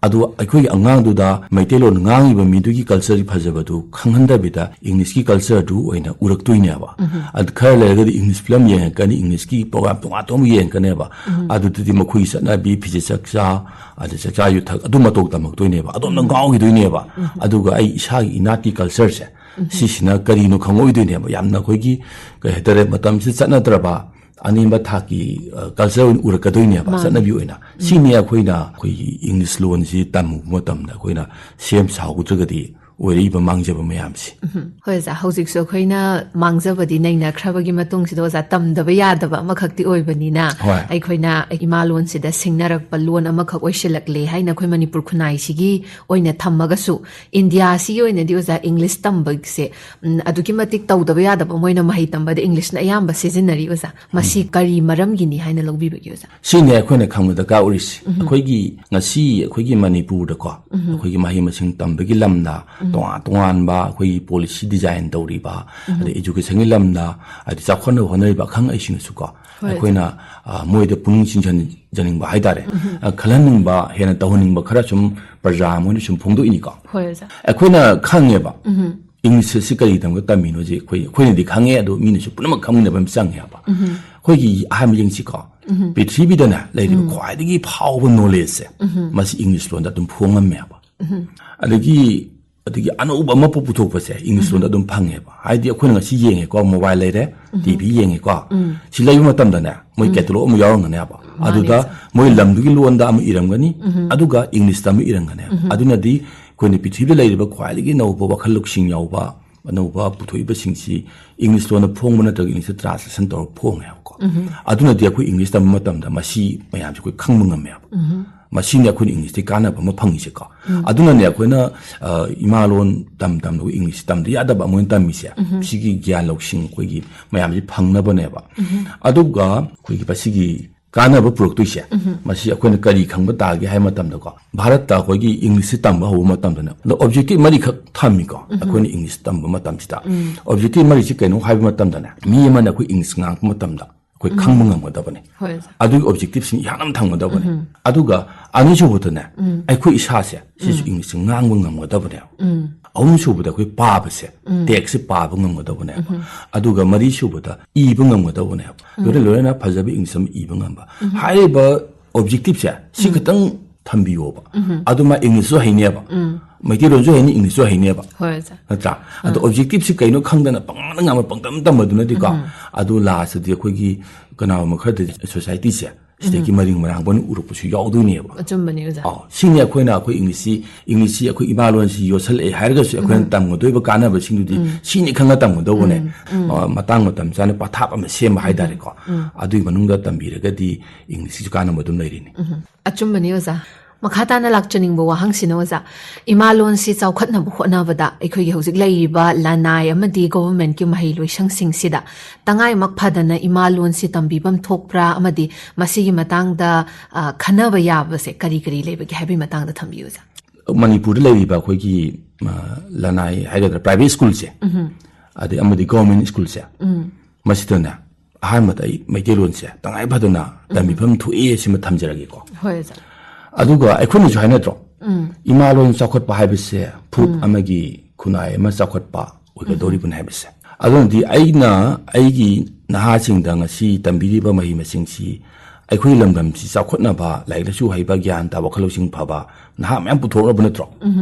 ꯑꯗꯣ ꯑꯩꯈꯣꯏꯒꯤ ꯑꯉꯥꯡꯗꯨꯗ ꯃꯩꯇꯩꯂꯣꯟ ꯉꯥꯡꯉꯤꯕ ꯃꯤꯗꯨꯒꯤ ꯀꯜꯆꯔꯒꯤ ꯐꯖꯕꯗꯨ ꯈꯪꯍꯟꯗꯕꯤꯗ ꯏꯪꯂꯤꯁꯀꯤ ꯀꯜꯆꯔꯗꯨ ꯑꯣꯏꯅ ꯎꯔꯛꯇꯣꯏꯅꯦꯕ꯫ ꯑꯗ ꯈꯔ ꯂꯩꯔꯒꯗꯤ ꯏꯪꯂꯤꯁ ꯐꯤꯂꯝ ꯌꯦꯡꯉꯛꯀꯅꯤ, ꯏꯪꯂꯤꯁꯀꯤ ꯄ꯭ꯔꯣꯒ꯭ꯔꯥꯝ ꯇꯣꯉꯥꯟ ꯇꯣꯉꯥꯟꯕ ꯌꯦꯡꯉꯛꯀꯅꯦꯕ꯫ ꯑꯗꯨꯗꯗꯤ ꯃꯈꯣꯏꯒꯤ ꯆꯠꯅꯕꯤ, ꯐꯤꯖꯦꯠ ꯆꯛꯆꯥ, ꯑꯗ ꯆꯛꯆꯥ ꯌꯨꯊꯛ ꯑꯗꯨ ꯃꯇꯧ ꯇꯝꯃꯛꯇꯣꯏꯅꯦꯕ꯫ ꯑꯗꯣꯝꯗ ꯉꯥꯎꯈꯤꯗꯣꯏꯅꯦꯕ꯫ ꯑꯗꯨꯒ ꯑꯩ ꯏꯁꯥꯒꯤ ꯏꯅꯥꯠꯀꯤ ꯀꯜꯆꯔꯁꯦ, ꯁꯤꯁꯤꯅ ꯀꯔꯤꯅꯣ ꯈꯪꯉꯛꯑꯣꯏꯗꯣꯏꯅꯦꯕ꯫ ꯌꯥꯝꯅ ꯑꯩꯈꯣꯏꯒꯤ, ꯀꯩ ꯍꯥꯏꯇꯥꯔꯦ, ꯃꯇꯝꯁꯤꯗ ꯆꯠꯅꯗ꯭ꯔꯕ ꯑꯅꯦꯝꯕ ꯊꯥꯛꯀꯤ, ꯑ, ꯀꯜꯆꯔ ꯑꯣꯏꯅ ꯎꯔꯛꯀꯗꯣꯏꯅꯦꯕ, ꯃꯥꯅꯤ꯫ ꯆꯠꯅꯕꯤ ꯑꯣꯏꯅ꯫ ꯁꯤꯅꯤ ꯑꯩꯈꯣꯏꯅ ꯑꯩꯈꯣꯏꯒꯤ ꯏꯪꯂꯤꯁ ꯂꯣꯟꯁꯤ ꯇꯝꯃꯨꯕ ꯃꯇꯝꯗ ꯑꯩꯈꯣꯏꯅ ꯁꯦꯝ ꯁꯥꯍꯧꯗ꯭ꯔꯒꯗꯤ ꯑꯣꯏꯔꯛꯏꯕ ꯃꯥꯡꯖꯕ ꯃꯌꯥꯝꯁꯤ꯫ ꯎꯝ꯫ ꯍꯣꯏ ꯑꯣꯖꯥ, ꯍꯧꯖꯤꯛꯁꯨ ꯑꯩꯈꯣꯏꯅ ꯃꯥꯡꯖꯕꯗꯤ ꯅꯩꯅꯈ꯭ꯔꯕꯒꯤ ꯃꯇꯨꯡꯁꯤꯗ ꯑꯣꯖꯥ, ꯇꯝꯗꯕ ꯌꯥꯗꯕ ꯑꯃꯈꯛꯇꯤ ꯑꯣꯏꯕꯅꯤꯅ, ꯍꯣꯏ꯫ ꯑꯩꯈꯣꯏꯅ ꯏꯃꯥ ꯂꯣꯟꯁꯤꯗ ꯁꯤꯡꯅꯔꯛꯄ ꯂꯣꯟ ꯑꯃꯈꯛ ꯑꯣꯏꯁꯤꯜꯂꯛꯂꯦ ꯍꯥꯏꯅ ꯑꯩꯈꯣꯏ ꯃꯅꯤꯄꯨꯔ ꯈꯨꯟꯅꯥꯏꯁꯤꯒꯤ ꯑꯣꯏꯅ ꯊꯝꯃꯒꯁꯨ, ꯏꯟꯗꯤꯌꯥꯁꯤꯒꯤ ꯑꯣꯏꯅꯗꯤ ꯑꯣꯖꯥ, ꯏꯪꯂꯤꯁ ꯇꯝꯕꯁꯦ, ꯎꯝ, ꯑꯗꯨꯛꯀꯤ ꯃꯇꯤꯛ ꯇꯧꯗꯕ ꯌꯥꯗꯕ ꯑꯃ ꯑꯣꯏꯅ ꯃꯍꯩ ꯇꯝꯕꯗ ꯏꯪꯂꯤꯁꯅ ꯑꯌꯥꯝꯕ ꯁꯤꯖꯤꯟꯅꯔꯤ ꯑꯣꯖꯥ꯫ ꯃꯁꯤ ꯀꯔꯤ ꯃꯔꯝꯒꯤꯅꯤ ꯍꯥꯏꯅ ꯂꯧꯕꯤꯕꯒꯦ ꯑꯣꯖꯥ? ꯁꯤꯅꯦ ꯑꯩꯈꯣꯏꯅ ꯈꯪꯕ ꯗꯔꯀꯥꯔ ꯑꯣꯏꯔꯤꯁꯤ꯫ ꯑꯩꯈꯣꯏꯒꯤ ꯉꯁꯤ ꯑꯩꯈꯣꯏꯒꯤ ꯃꯅꯤꯄꯨꯔꯗꯀꯣ, ꯑꯩꯈꯣꯏꯒꯤ ꯃꯍꯩ ꯃꯁꯤꯡ ꯇꯝꯕꯒꯤ ꯂꯝꯗ ꯇꯣꯉꯥꯟ ꯇꯣꯉꯥꯟꯕ ꯑꯩꯈꯣꯏꯒꯤ ꯄꯣꯂꯤꯁꯤ ꯗꯤꯖꯥꯏꯟ ꯇꯧꯔꯤꯕ, ꯑꯗꯩ ꯏꯖꯨꯀꯦꯁꯟꯒꯤ ꯂꯝꯗ, ꯍꯥꯏꯗꯤ ꯆꯥꯎꯈꯠꯅꯕ ꯍꯣꯠꯅꯔꯤꯕ ꯑꯈꯪ ꯑꯍꯩꯁꯤꯡꯅꯁꯨꯀꯣ, ꯍꯣꯏ꯫ ꯑꯩꯈꯣꯏꯅ, ꯑ, ꯃꯣꯏꯗ ꯄꯨꯛꯅꯤꯡ ꯆꯤꯡꯁꯤꯟꯖꯅꯤꯡꯕ ꯍꯥꯏꯇꯥꯔꯦ꯫ ꯑ, ꯈꯜꯍꯟꯅꯤꯡꯕ, ꯍꯦꯟꯅ ꯇꯧꯍꯟꯅꯤꯡꯕ ꯈꯔ ꯁꯨꯝ ꯄ꯭ꯔꯖꯥ ꯑꯃ ꯑꯣꯏꯅ ꯁꯨꯝ ꯐꯣꯡꯗꯣꯛꯏꯅꯤꯀꯣ꯫ ꯍꯣꯏ ꯑꯣꯖꯥ꯫ ꯑꯩꯈꯣꯏꯅ ꯈꯪꯉꯦꯕ, ꯏꯪꯂꯤꯁꯁꯤ ꯀꯔꯤꯒꯤꯗꯃꯛꯇ ꯇꯝꯃꯤꯅꯣꯁꯦ ꯑꯩꯈꯣꯏ, ꯑꯩꯈꯣꯏꯅꯗꯤ ꯈꯪꯉꯦ, ꯑꯗꯣ ꯃꯤꯅꯁꯨ ꯄꯨꯝꯅꯃꯛ ꯈꯪꯃꯤꯟꯅꯕ ꯑꯃ ꯆꯪꯉꯦꯕ꯫ ꯑꯩꯈꯣꯏꯒꯤ ꯑꯍꯥꯟꯕ ꯌꯦꯡꯁꯤꯀꯣ, ꯄ꯭ꯔꯤꯊꯤꯕꯤꯗꯅꯦ ꯂꯩꯔꯤꯕ ꯈ꯭ꯋꯥꯏꯗꯒꯤ ꯐꯥꯎꯕ ꯅꯣꯂꯦꯖꯁꯦ, ꯃꯁꯤ ꯏꯪꯂꯤꯁ ꯂꯣꯟꯗ ꯑꯗꯨꯝ ꯐꯣꯡꯉꯝꯃꯦꯕ꯫ ꯑꯗꯒꯤ, ꯑꯗꯒꯤ ꯑꯅꯧꯕ ꯑꯃ ꯄꯨ-, ꯄꯨꯊꯣꯛꯄꯁꯦ ꯏꯪꯂꯤꯁ ꯂꯣꯟꯗ ꯑꯗꯨꯝ ꯐꯪꯉꯦꯕ꯫ ꯍꯥꯏꯗꯤ ꯑꯩꯈꯣꯏꯅ ꯉꯁꯤ ꯌꯦꯡꯉꯦꯀꯣ, ꯃꯣꯕꯥꯏꯜ ꯂꯩꯔꯦ, ꯇꯤ ꯚꯤ ꯌꯦꯡꯉꯦꯀꯣ, ꯁꯤ ꯂꯩꯕ ꯃꯇꯝꯗꯅꯦ ꯃꯣꯏ ꯀꯦꯇꯂꯣꯛ ꯑꯃ ꯌꯥꯎꯔꯝꯒꯅꯦꯕ꯫ ꯃꯥꯅꯦ, ꯑꯗꯨꯗ ꯁꯥꯔ꯫ ꯃꯣꯏ ꯂꯝꯗꯨꯒꯤ ꯂꯣꯟꯗ ꯑꯃ ꯏꯔꯝꯒꯅꯤ, ꯑꯗꯨꯒ ꯏꯪꯂꯤꯁꯇ ꯑꯃ ꯏꯔꯝꯒꯅꯦꯕ꯫ ꯑꯗꯨꯅꯗꯤ ꯑꯩꯈꯣꯏꯅ ꯄ꯭ꯔꯤꯊꯤꯕꯤꯗ ꯂꯩꯔꯤꯕ ꯈ꯭ꯋꯥꯏꯗꯒꯤ ꯅꯧꯕ ꯋꯥꯈꯜ ꯂꯧꯁꯤꯡ ꯌꯥꯎꯕ, ꯑꯅꯧꯕ ꯄꯨꯊꯣꯛꯏꯕꯁꯤꯡꯁꯤ ꯏꯪꯂꯤꯁ ꯂꯣꯟꯗ ꯐꯣꯡꯕ ꯅꯠꯇ꯭ꯔꯒ ꯏꯪꯂꯤꯁꯇ ꯇ꯭ꯔꯥꯟꯁꯂꯦꯁꯟ ꯇꯧꯔꯒ ꯐꯣꯡꯉꯦꯕꯀꯣ꯫ ꯑꯗꯨꯅꯗꯤ ꯑꯩꯈꯣꯏ ꯏꯪꯂꯤꯁ ꯇꯝꯕ ꯃꯇꯝꯗ ꯃꯁꯤ ꯃꯌꯥꯝꯁꯦ ꯑꯩꯈꯣꯏ ꯈꯪꯕ ꯉꯝꯃꯦꯕ꯫ ꯃꯁꯤꯅꯤ ꯑꯩꯈꯣꯏꯅ ꯏꯪꯂꯤꯁꯇꯒꯤ ꯀꯥꯟꯅꯕ ꯑꯃ ꯐꯪꯉꯤꯁꯦꯀꯣ꯫ ꯑꯗꯨꯅꯅꯦ ꯑꯩꯈꯣꯏꯅ, ꯑ, ꯏꯃꯥ ꯂꯣꯟ ꯇꯝ ꯇꯝꯅ ꯑꯩꯈꯣꯏ ꯏꯪꯂꯤꯁ ꯇꯝꯗ ꯌꯥꯗꯕ ꯑꯃ ꯑꯣꯏꯅ ꯇꯝꯃꯤꯁꯦ꯫ ꯁꯤꯒꯤ ꯒ꯭ꯌꯥꯟ ꯂꯧꯁꯤꯡ ꯑꯩꯈꯣꯏꯒꯤ ꯃꯌꯥꯝꯁꯤ ꯐꯪꯅꯕꯅꯦꯕ꯫ ꯑꯗꯨꯒ ꯑꯩꯈꯣꯏꯒꯤ ꯃꯁꯤꯒꯤ ꯀꯥꯟꯅꯕ ꯄꯨꯔꯛꯇꯣꯏꯁꯦ, ꯃꯁꯤ ꯑꯩꯈꯣꯏꯅ ꯀꯔꯤ ꯈꯪꯕ ꯇꯥꯒꯦ ꯍꯥꯏꯕ ꯃꯇꯝꯗꯀꯣ, ꯚꯥꯔꯠꯇ ꯑꯩꯈꯣꯏꯒꯤ ꯏꯪꯂꯤꯁꯁꯤ ꯇꯝꯕ ꯍꯧꯕ ꯃꯇꯝꯗꯅꯦ, ꯑꯗꯣ ꯑꯣꯕꯖꯦꯛꯇꯤꯚ ꯃꯔꯤꯈꯛ ꯊꯝꯃꯤꯀꯣ꯫ ꯑꯩꯈꯣꯏꯅ ꯏꯪꯂꯤꯁ ꯇꯝꯕ ꯃꯇꯝꯁꯤꯗ ꯑꯣꯕꯖꯦꯛꯇꯤꯚ ꯃꯔꯤꯁꯤ ꯀꯩꯅꯣ ꯍꯥꯏꯕ ꯃꯇꯝꯗꯅꯦ, ꯃꯤ ꯑꯃꯅ ꯑꯩꯈꯣꯏ ꯏꯪꯂꯤꯁ ꯉꯥꯡꯉꯛꯄ ꯃꯇꯝꯗ ꯑꯩꯈꯣꯏ ꯈꯪꯕ ꯉꯝꯒꯗꯕꯅꯤ꯫ ꯍꯣꯏ, ꯑꯣꯖꯥ꯫ ꯑꯗꯨꯒꯤ ꯑꯣꯕꯖꯦꯛꯇꯤꯚꯁꯤꯡ ꯏꯍꯥꯟ ꯍꯥꯟꯅ ꯊꯝꯒꯗꯕꯅꯦ꯫ ꯑꯗꯨꯒ ꯑꯅꯤꯁꯨꯕꯗꯅꯦ, ꯑꯩꯈꯣꯏ ꯏꯁꯥꯁꯦ ꯁꯤꯁꯨ ꯏꯪꯂꯤꯁꯁꯦ ꯉꯥꯡꯕ ꯉꯝꯒꯗꯕꯅꯦꯕ꯫ ꯑꯍꯨꯝꯁꯨꯕꯗ ꯑꯩꯈꯣꯏ ꯄꯥꯕꯁꯦ, ꯇꯦꯛꯁꯁꯦ ꯄꯥꯕ ꯉꯝꯒꯗꯕꯅꯦꯕ꯫ ꯑꯗꯨꯒ ꯃꯔꯤꯁꯨꯕꯗ ꯏꯕ ꯉꯝꯒꯗꯕꯅꯦꯕ꯫ ꯂꯣꯏꯅ ꯂꯣꯏꯅꯅ ꯐꯖꯕ ꯏꯪꯂꯤꯁ ꯑꯃ ꯏꯕ ꯉꯝꯕ꯫ ꯍꯥꯏꯔꯤꯕ ꯑꯣꯕꯖꯦꯛꯇꯤꯚꯁꯦ ꯁꯤ ꯈꯛꯇꯪ ꯊꯝꯕꯤꯌꯣꯕ꯫ ꯑꯗꯨ ꯃꯥ ꯏꯪꯂꯤꯁꯁꯨ ꯍꯩꯅꯦꯕ, ꯃꯩꯇꯩꯂꯣꯟꯁꯨ ꯍꯩꯅꯤ, ꯏꯪꯂꯤꯁꯁꯨ ꯍꯩꯅꯦꯕ꯫ ꯍꯣꯏ, ꯑꯣꯖꯥ꯫ ꯅꯠꯇ꯭ꯔꯥ? ꯑꯗꯣ ꯑꯣꯕꯖꯦꯛꯇꯤꯚꯁꯤ ꯀꯩꯅꯣ ꯈꯪꯗꯅ ꯄꯪꯉꯥꯡꯗ ꯉꯥꯡꯕ, ꯄꯪꯇꯝ ꯇꯝꯕꯗꯨꯅꯗꯤꯀꯣ, ꯑꯗꯨ ꯂꯥꯁꯇꯗꯤ ꯑꯩꯈꯣꯏꯒꯤ ꯀꯅꯥꯒꯨꯝꯕ ꯈꯔꯗꯤ ꯁꯣꯁꯥꯏꯇꯤꯁꯦ ꯁꯤꯗꯒꯤ ꯃꯔꯤꯡ ꯃꯔꯥꯡꯕ ꯑꯣꯏꯅ ꯎꯔꯛꯄꯁꯨ ꯌꯥꯎꯗꯣꯏꯅꯦꯕ꯫ ꯑꯆꯨꯝꯕꯅꯤ ꯑꯣꯖꯥ꯫ ꯑꯥꯎ, ꯁꯤꯅꯤ ꯑꯩꯈꯣꯏꯅ ꯑꯩꯈꯣꯏ ꯏꯪꯂꯤꯁꯁꯤ, ꯏꯪꯂꯤꯁꯁꯤ ꯑꯩꯈꯣꯏ ꯏꯃꯥ ꯂꯣꯟꯁꯤ ꯌꯣꯠꯁꯜꯂꯛꯑꯦ ꯍꯥꯏꯔꯒꯁꯨ ꯑꯩꯈꯣꯏꯅ ꯇꯝꯒꯗꯣꯏꯕ ꯀꯥꯟꯅꯕꯁꯤꯡꯗꯨꯗꯤ ꯁꯤꯅꯤ ꯈꯪꯉ ꯇꯝꯒꯗꯧꯕꯅꯦ꯫ ꯑ, ꯃꯇꯥꯡ ꯃꯇꯝ ꯆꯥꯅ ꯄꯊꯥꯞ ꯑꯃ ꯁꯦꯝꯕ ꯍꯥꯏꯇꯥꯔꯦꯀꯣ꯫ ꯑꯗꯨꯒꯤ ꯃꯅꯨꯡꯗ ꯇꯝꯕꯤꯔꯒꯗꯤ ꯏꯪꯂꯤꯁꯁꯤꯁꯨ ꯀꯥꯟꯅꯕ ꯑꯗꯨꯝ ꯂꯩꯔꯤꯅꯤ꯫ ꯑꯆꯨꯝꯕꯅꯤ ꯑꯣꯖꯥ꯫ ꯃꯈꯥ ꯇꯥꯅ ꯂꯥꯛꯆꯅꯤꯡꯕ ꯋꯥꯍꯪꯁꯤꯅ ꯑꯣꯖꯥ, ꯏꯃꯥ ꯂꯣꯟꯁꯤ ꯆꯥꯎꯈꯠꯅꯕ ꯍꯣꯠꯅꯕꯗ ꯑꯩꯈꯣꯏꯒꯤ ꯍꯧꯖꯤꯛ ꯂꯩꯔꯤꯕ ꯂꯅꯥꯏ ꯑꯃꯗꯤ ꯒꯣꯚꯔꯟꯃꯦꯟꯠꯀꯤ ꯃꯍꯩ ꯂꯣꯏꯁꯪꯁꯤꯡꯁꯤꯗ ꯇꯉꯥꯏꯃꯛ ꯐꯗꯅ ꯏꯃꯥ ꯂꯣꯟꯁꯤ ꯇꯝꯕꯤꯐꯝ ꯊꯣꯛꯄ꯭ꯔꯥ, ꯑꯃꯗꯤ ꯃꯁꯤꯒꯤ ꯃꯇꯥꯡꯗ, ꯑ, ꯈꯟꯅꯕ ꯌꯥꯕꯁꯦ ꯀꯔꯤ ꯀꯔꯤ ꯂꯩꯕꯒꯦ ꯍꯥꯏꯕꯒꯤ ꯃꯇꯥꯡꯗ ꯊꯝꯕꯤꯌꯨ ꯑꯣꯖꯥ꯫ ꯃꯅꯤꯄꯨꯔꯗ ꯂꯩꯔꯤꯕ ꯑꯩꯈꯣꯏꯒꯤ, ꯑ, ꯂꯅꯥꯏ ꯍꯥꯏꯒꯗ꯭ꯔꯥ, ꯄ꯭ꯔꯥꯏꯚꯦꯠ ꯁ꯭ꯀꯨꯜꯁꯦ, ꯑꯗꯩ ꯑꯃꯗꯤ ꯒꯣꯚꯔꯟꯃꯦꯟꯠ ꯁ꯭ꯀꯨꯜꯁꯦ, ꯃꯁꯤꯗꯅꯦ ꯑꯍꯥꯟꯕꯗ ꯑꯩ ꯃꯩꯇꯩꯂꯣꯟꯁꯦ ꯇꯉꯥꯏ ꯐꯗꯅ ꯇꯝꯕꯤꯐꯝ ꯊꯣꯛꯑꯦ ꯁꯤꯃ ꯊꯝꯖꯔꯒꯦꯀꯣ꯫ ꯍꯣꯏ ꯑꯣꯖꯥ꯫ ꯑꯗꯨꯒ ꯑꯩꯈꯣꯏꯅꯁꯨ ꯍꯥꯏꯅꯗ꯭ꯔꯣ, ꯏꯃꯥ ꯂꯣꯟ ꯆꯥꯎꯈꯠꯄ ꯍꯥꯏꯕꯁꯦ ꯐꯨꯔꯨꯞ ꯑꯃꯒꯤ ꯈꯨꯟꯅꯥꯏ ꯑꯃ ꯆꯥꯎꯈꯠꯄ ꯑꯣꯏꯒꯗꯧꯔꯤꯕꯅꯤ ꯍꯥꯏꯕꯁꯦ꯫ ꯑꯗꯨꯅꯗꯤ ꯑꯩꯅ ꯑꯩꯒꯤ ꯅꯍꯥꯁꯤꯡꯗ ꯉꯁꯤ ꯇꯝꯕꯤꯔꯤꯕ ꯃꯍꯩ ꯃꯁꯤꯡꯁꯤ ꯑꯩꯈꯣꯏ ꯂꯝꯗꯝꯁꯤ ꯆꯥꯎꯈꯠꯅꯕ, ꯂꯥꯏꯔꯤꯛ ꯂꯥꯏꯁꯨ ꯍꯩꯕ, ꯒ꯭ꯌꯥꯟ ꯇꯥꯕ, ꯋꯥꯈꯜ ꯂꯧꯁꯤꯡ ꯐꯕ ꯅꯍꯥ ꯃꯌꯥꯝ ꯄꯨꯊꯣꯔꯛꯅꯕ ꯅꯠꯇ꯭ꯔꯣ?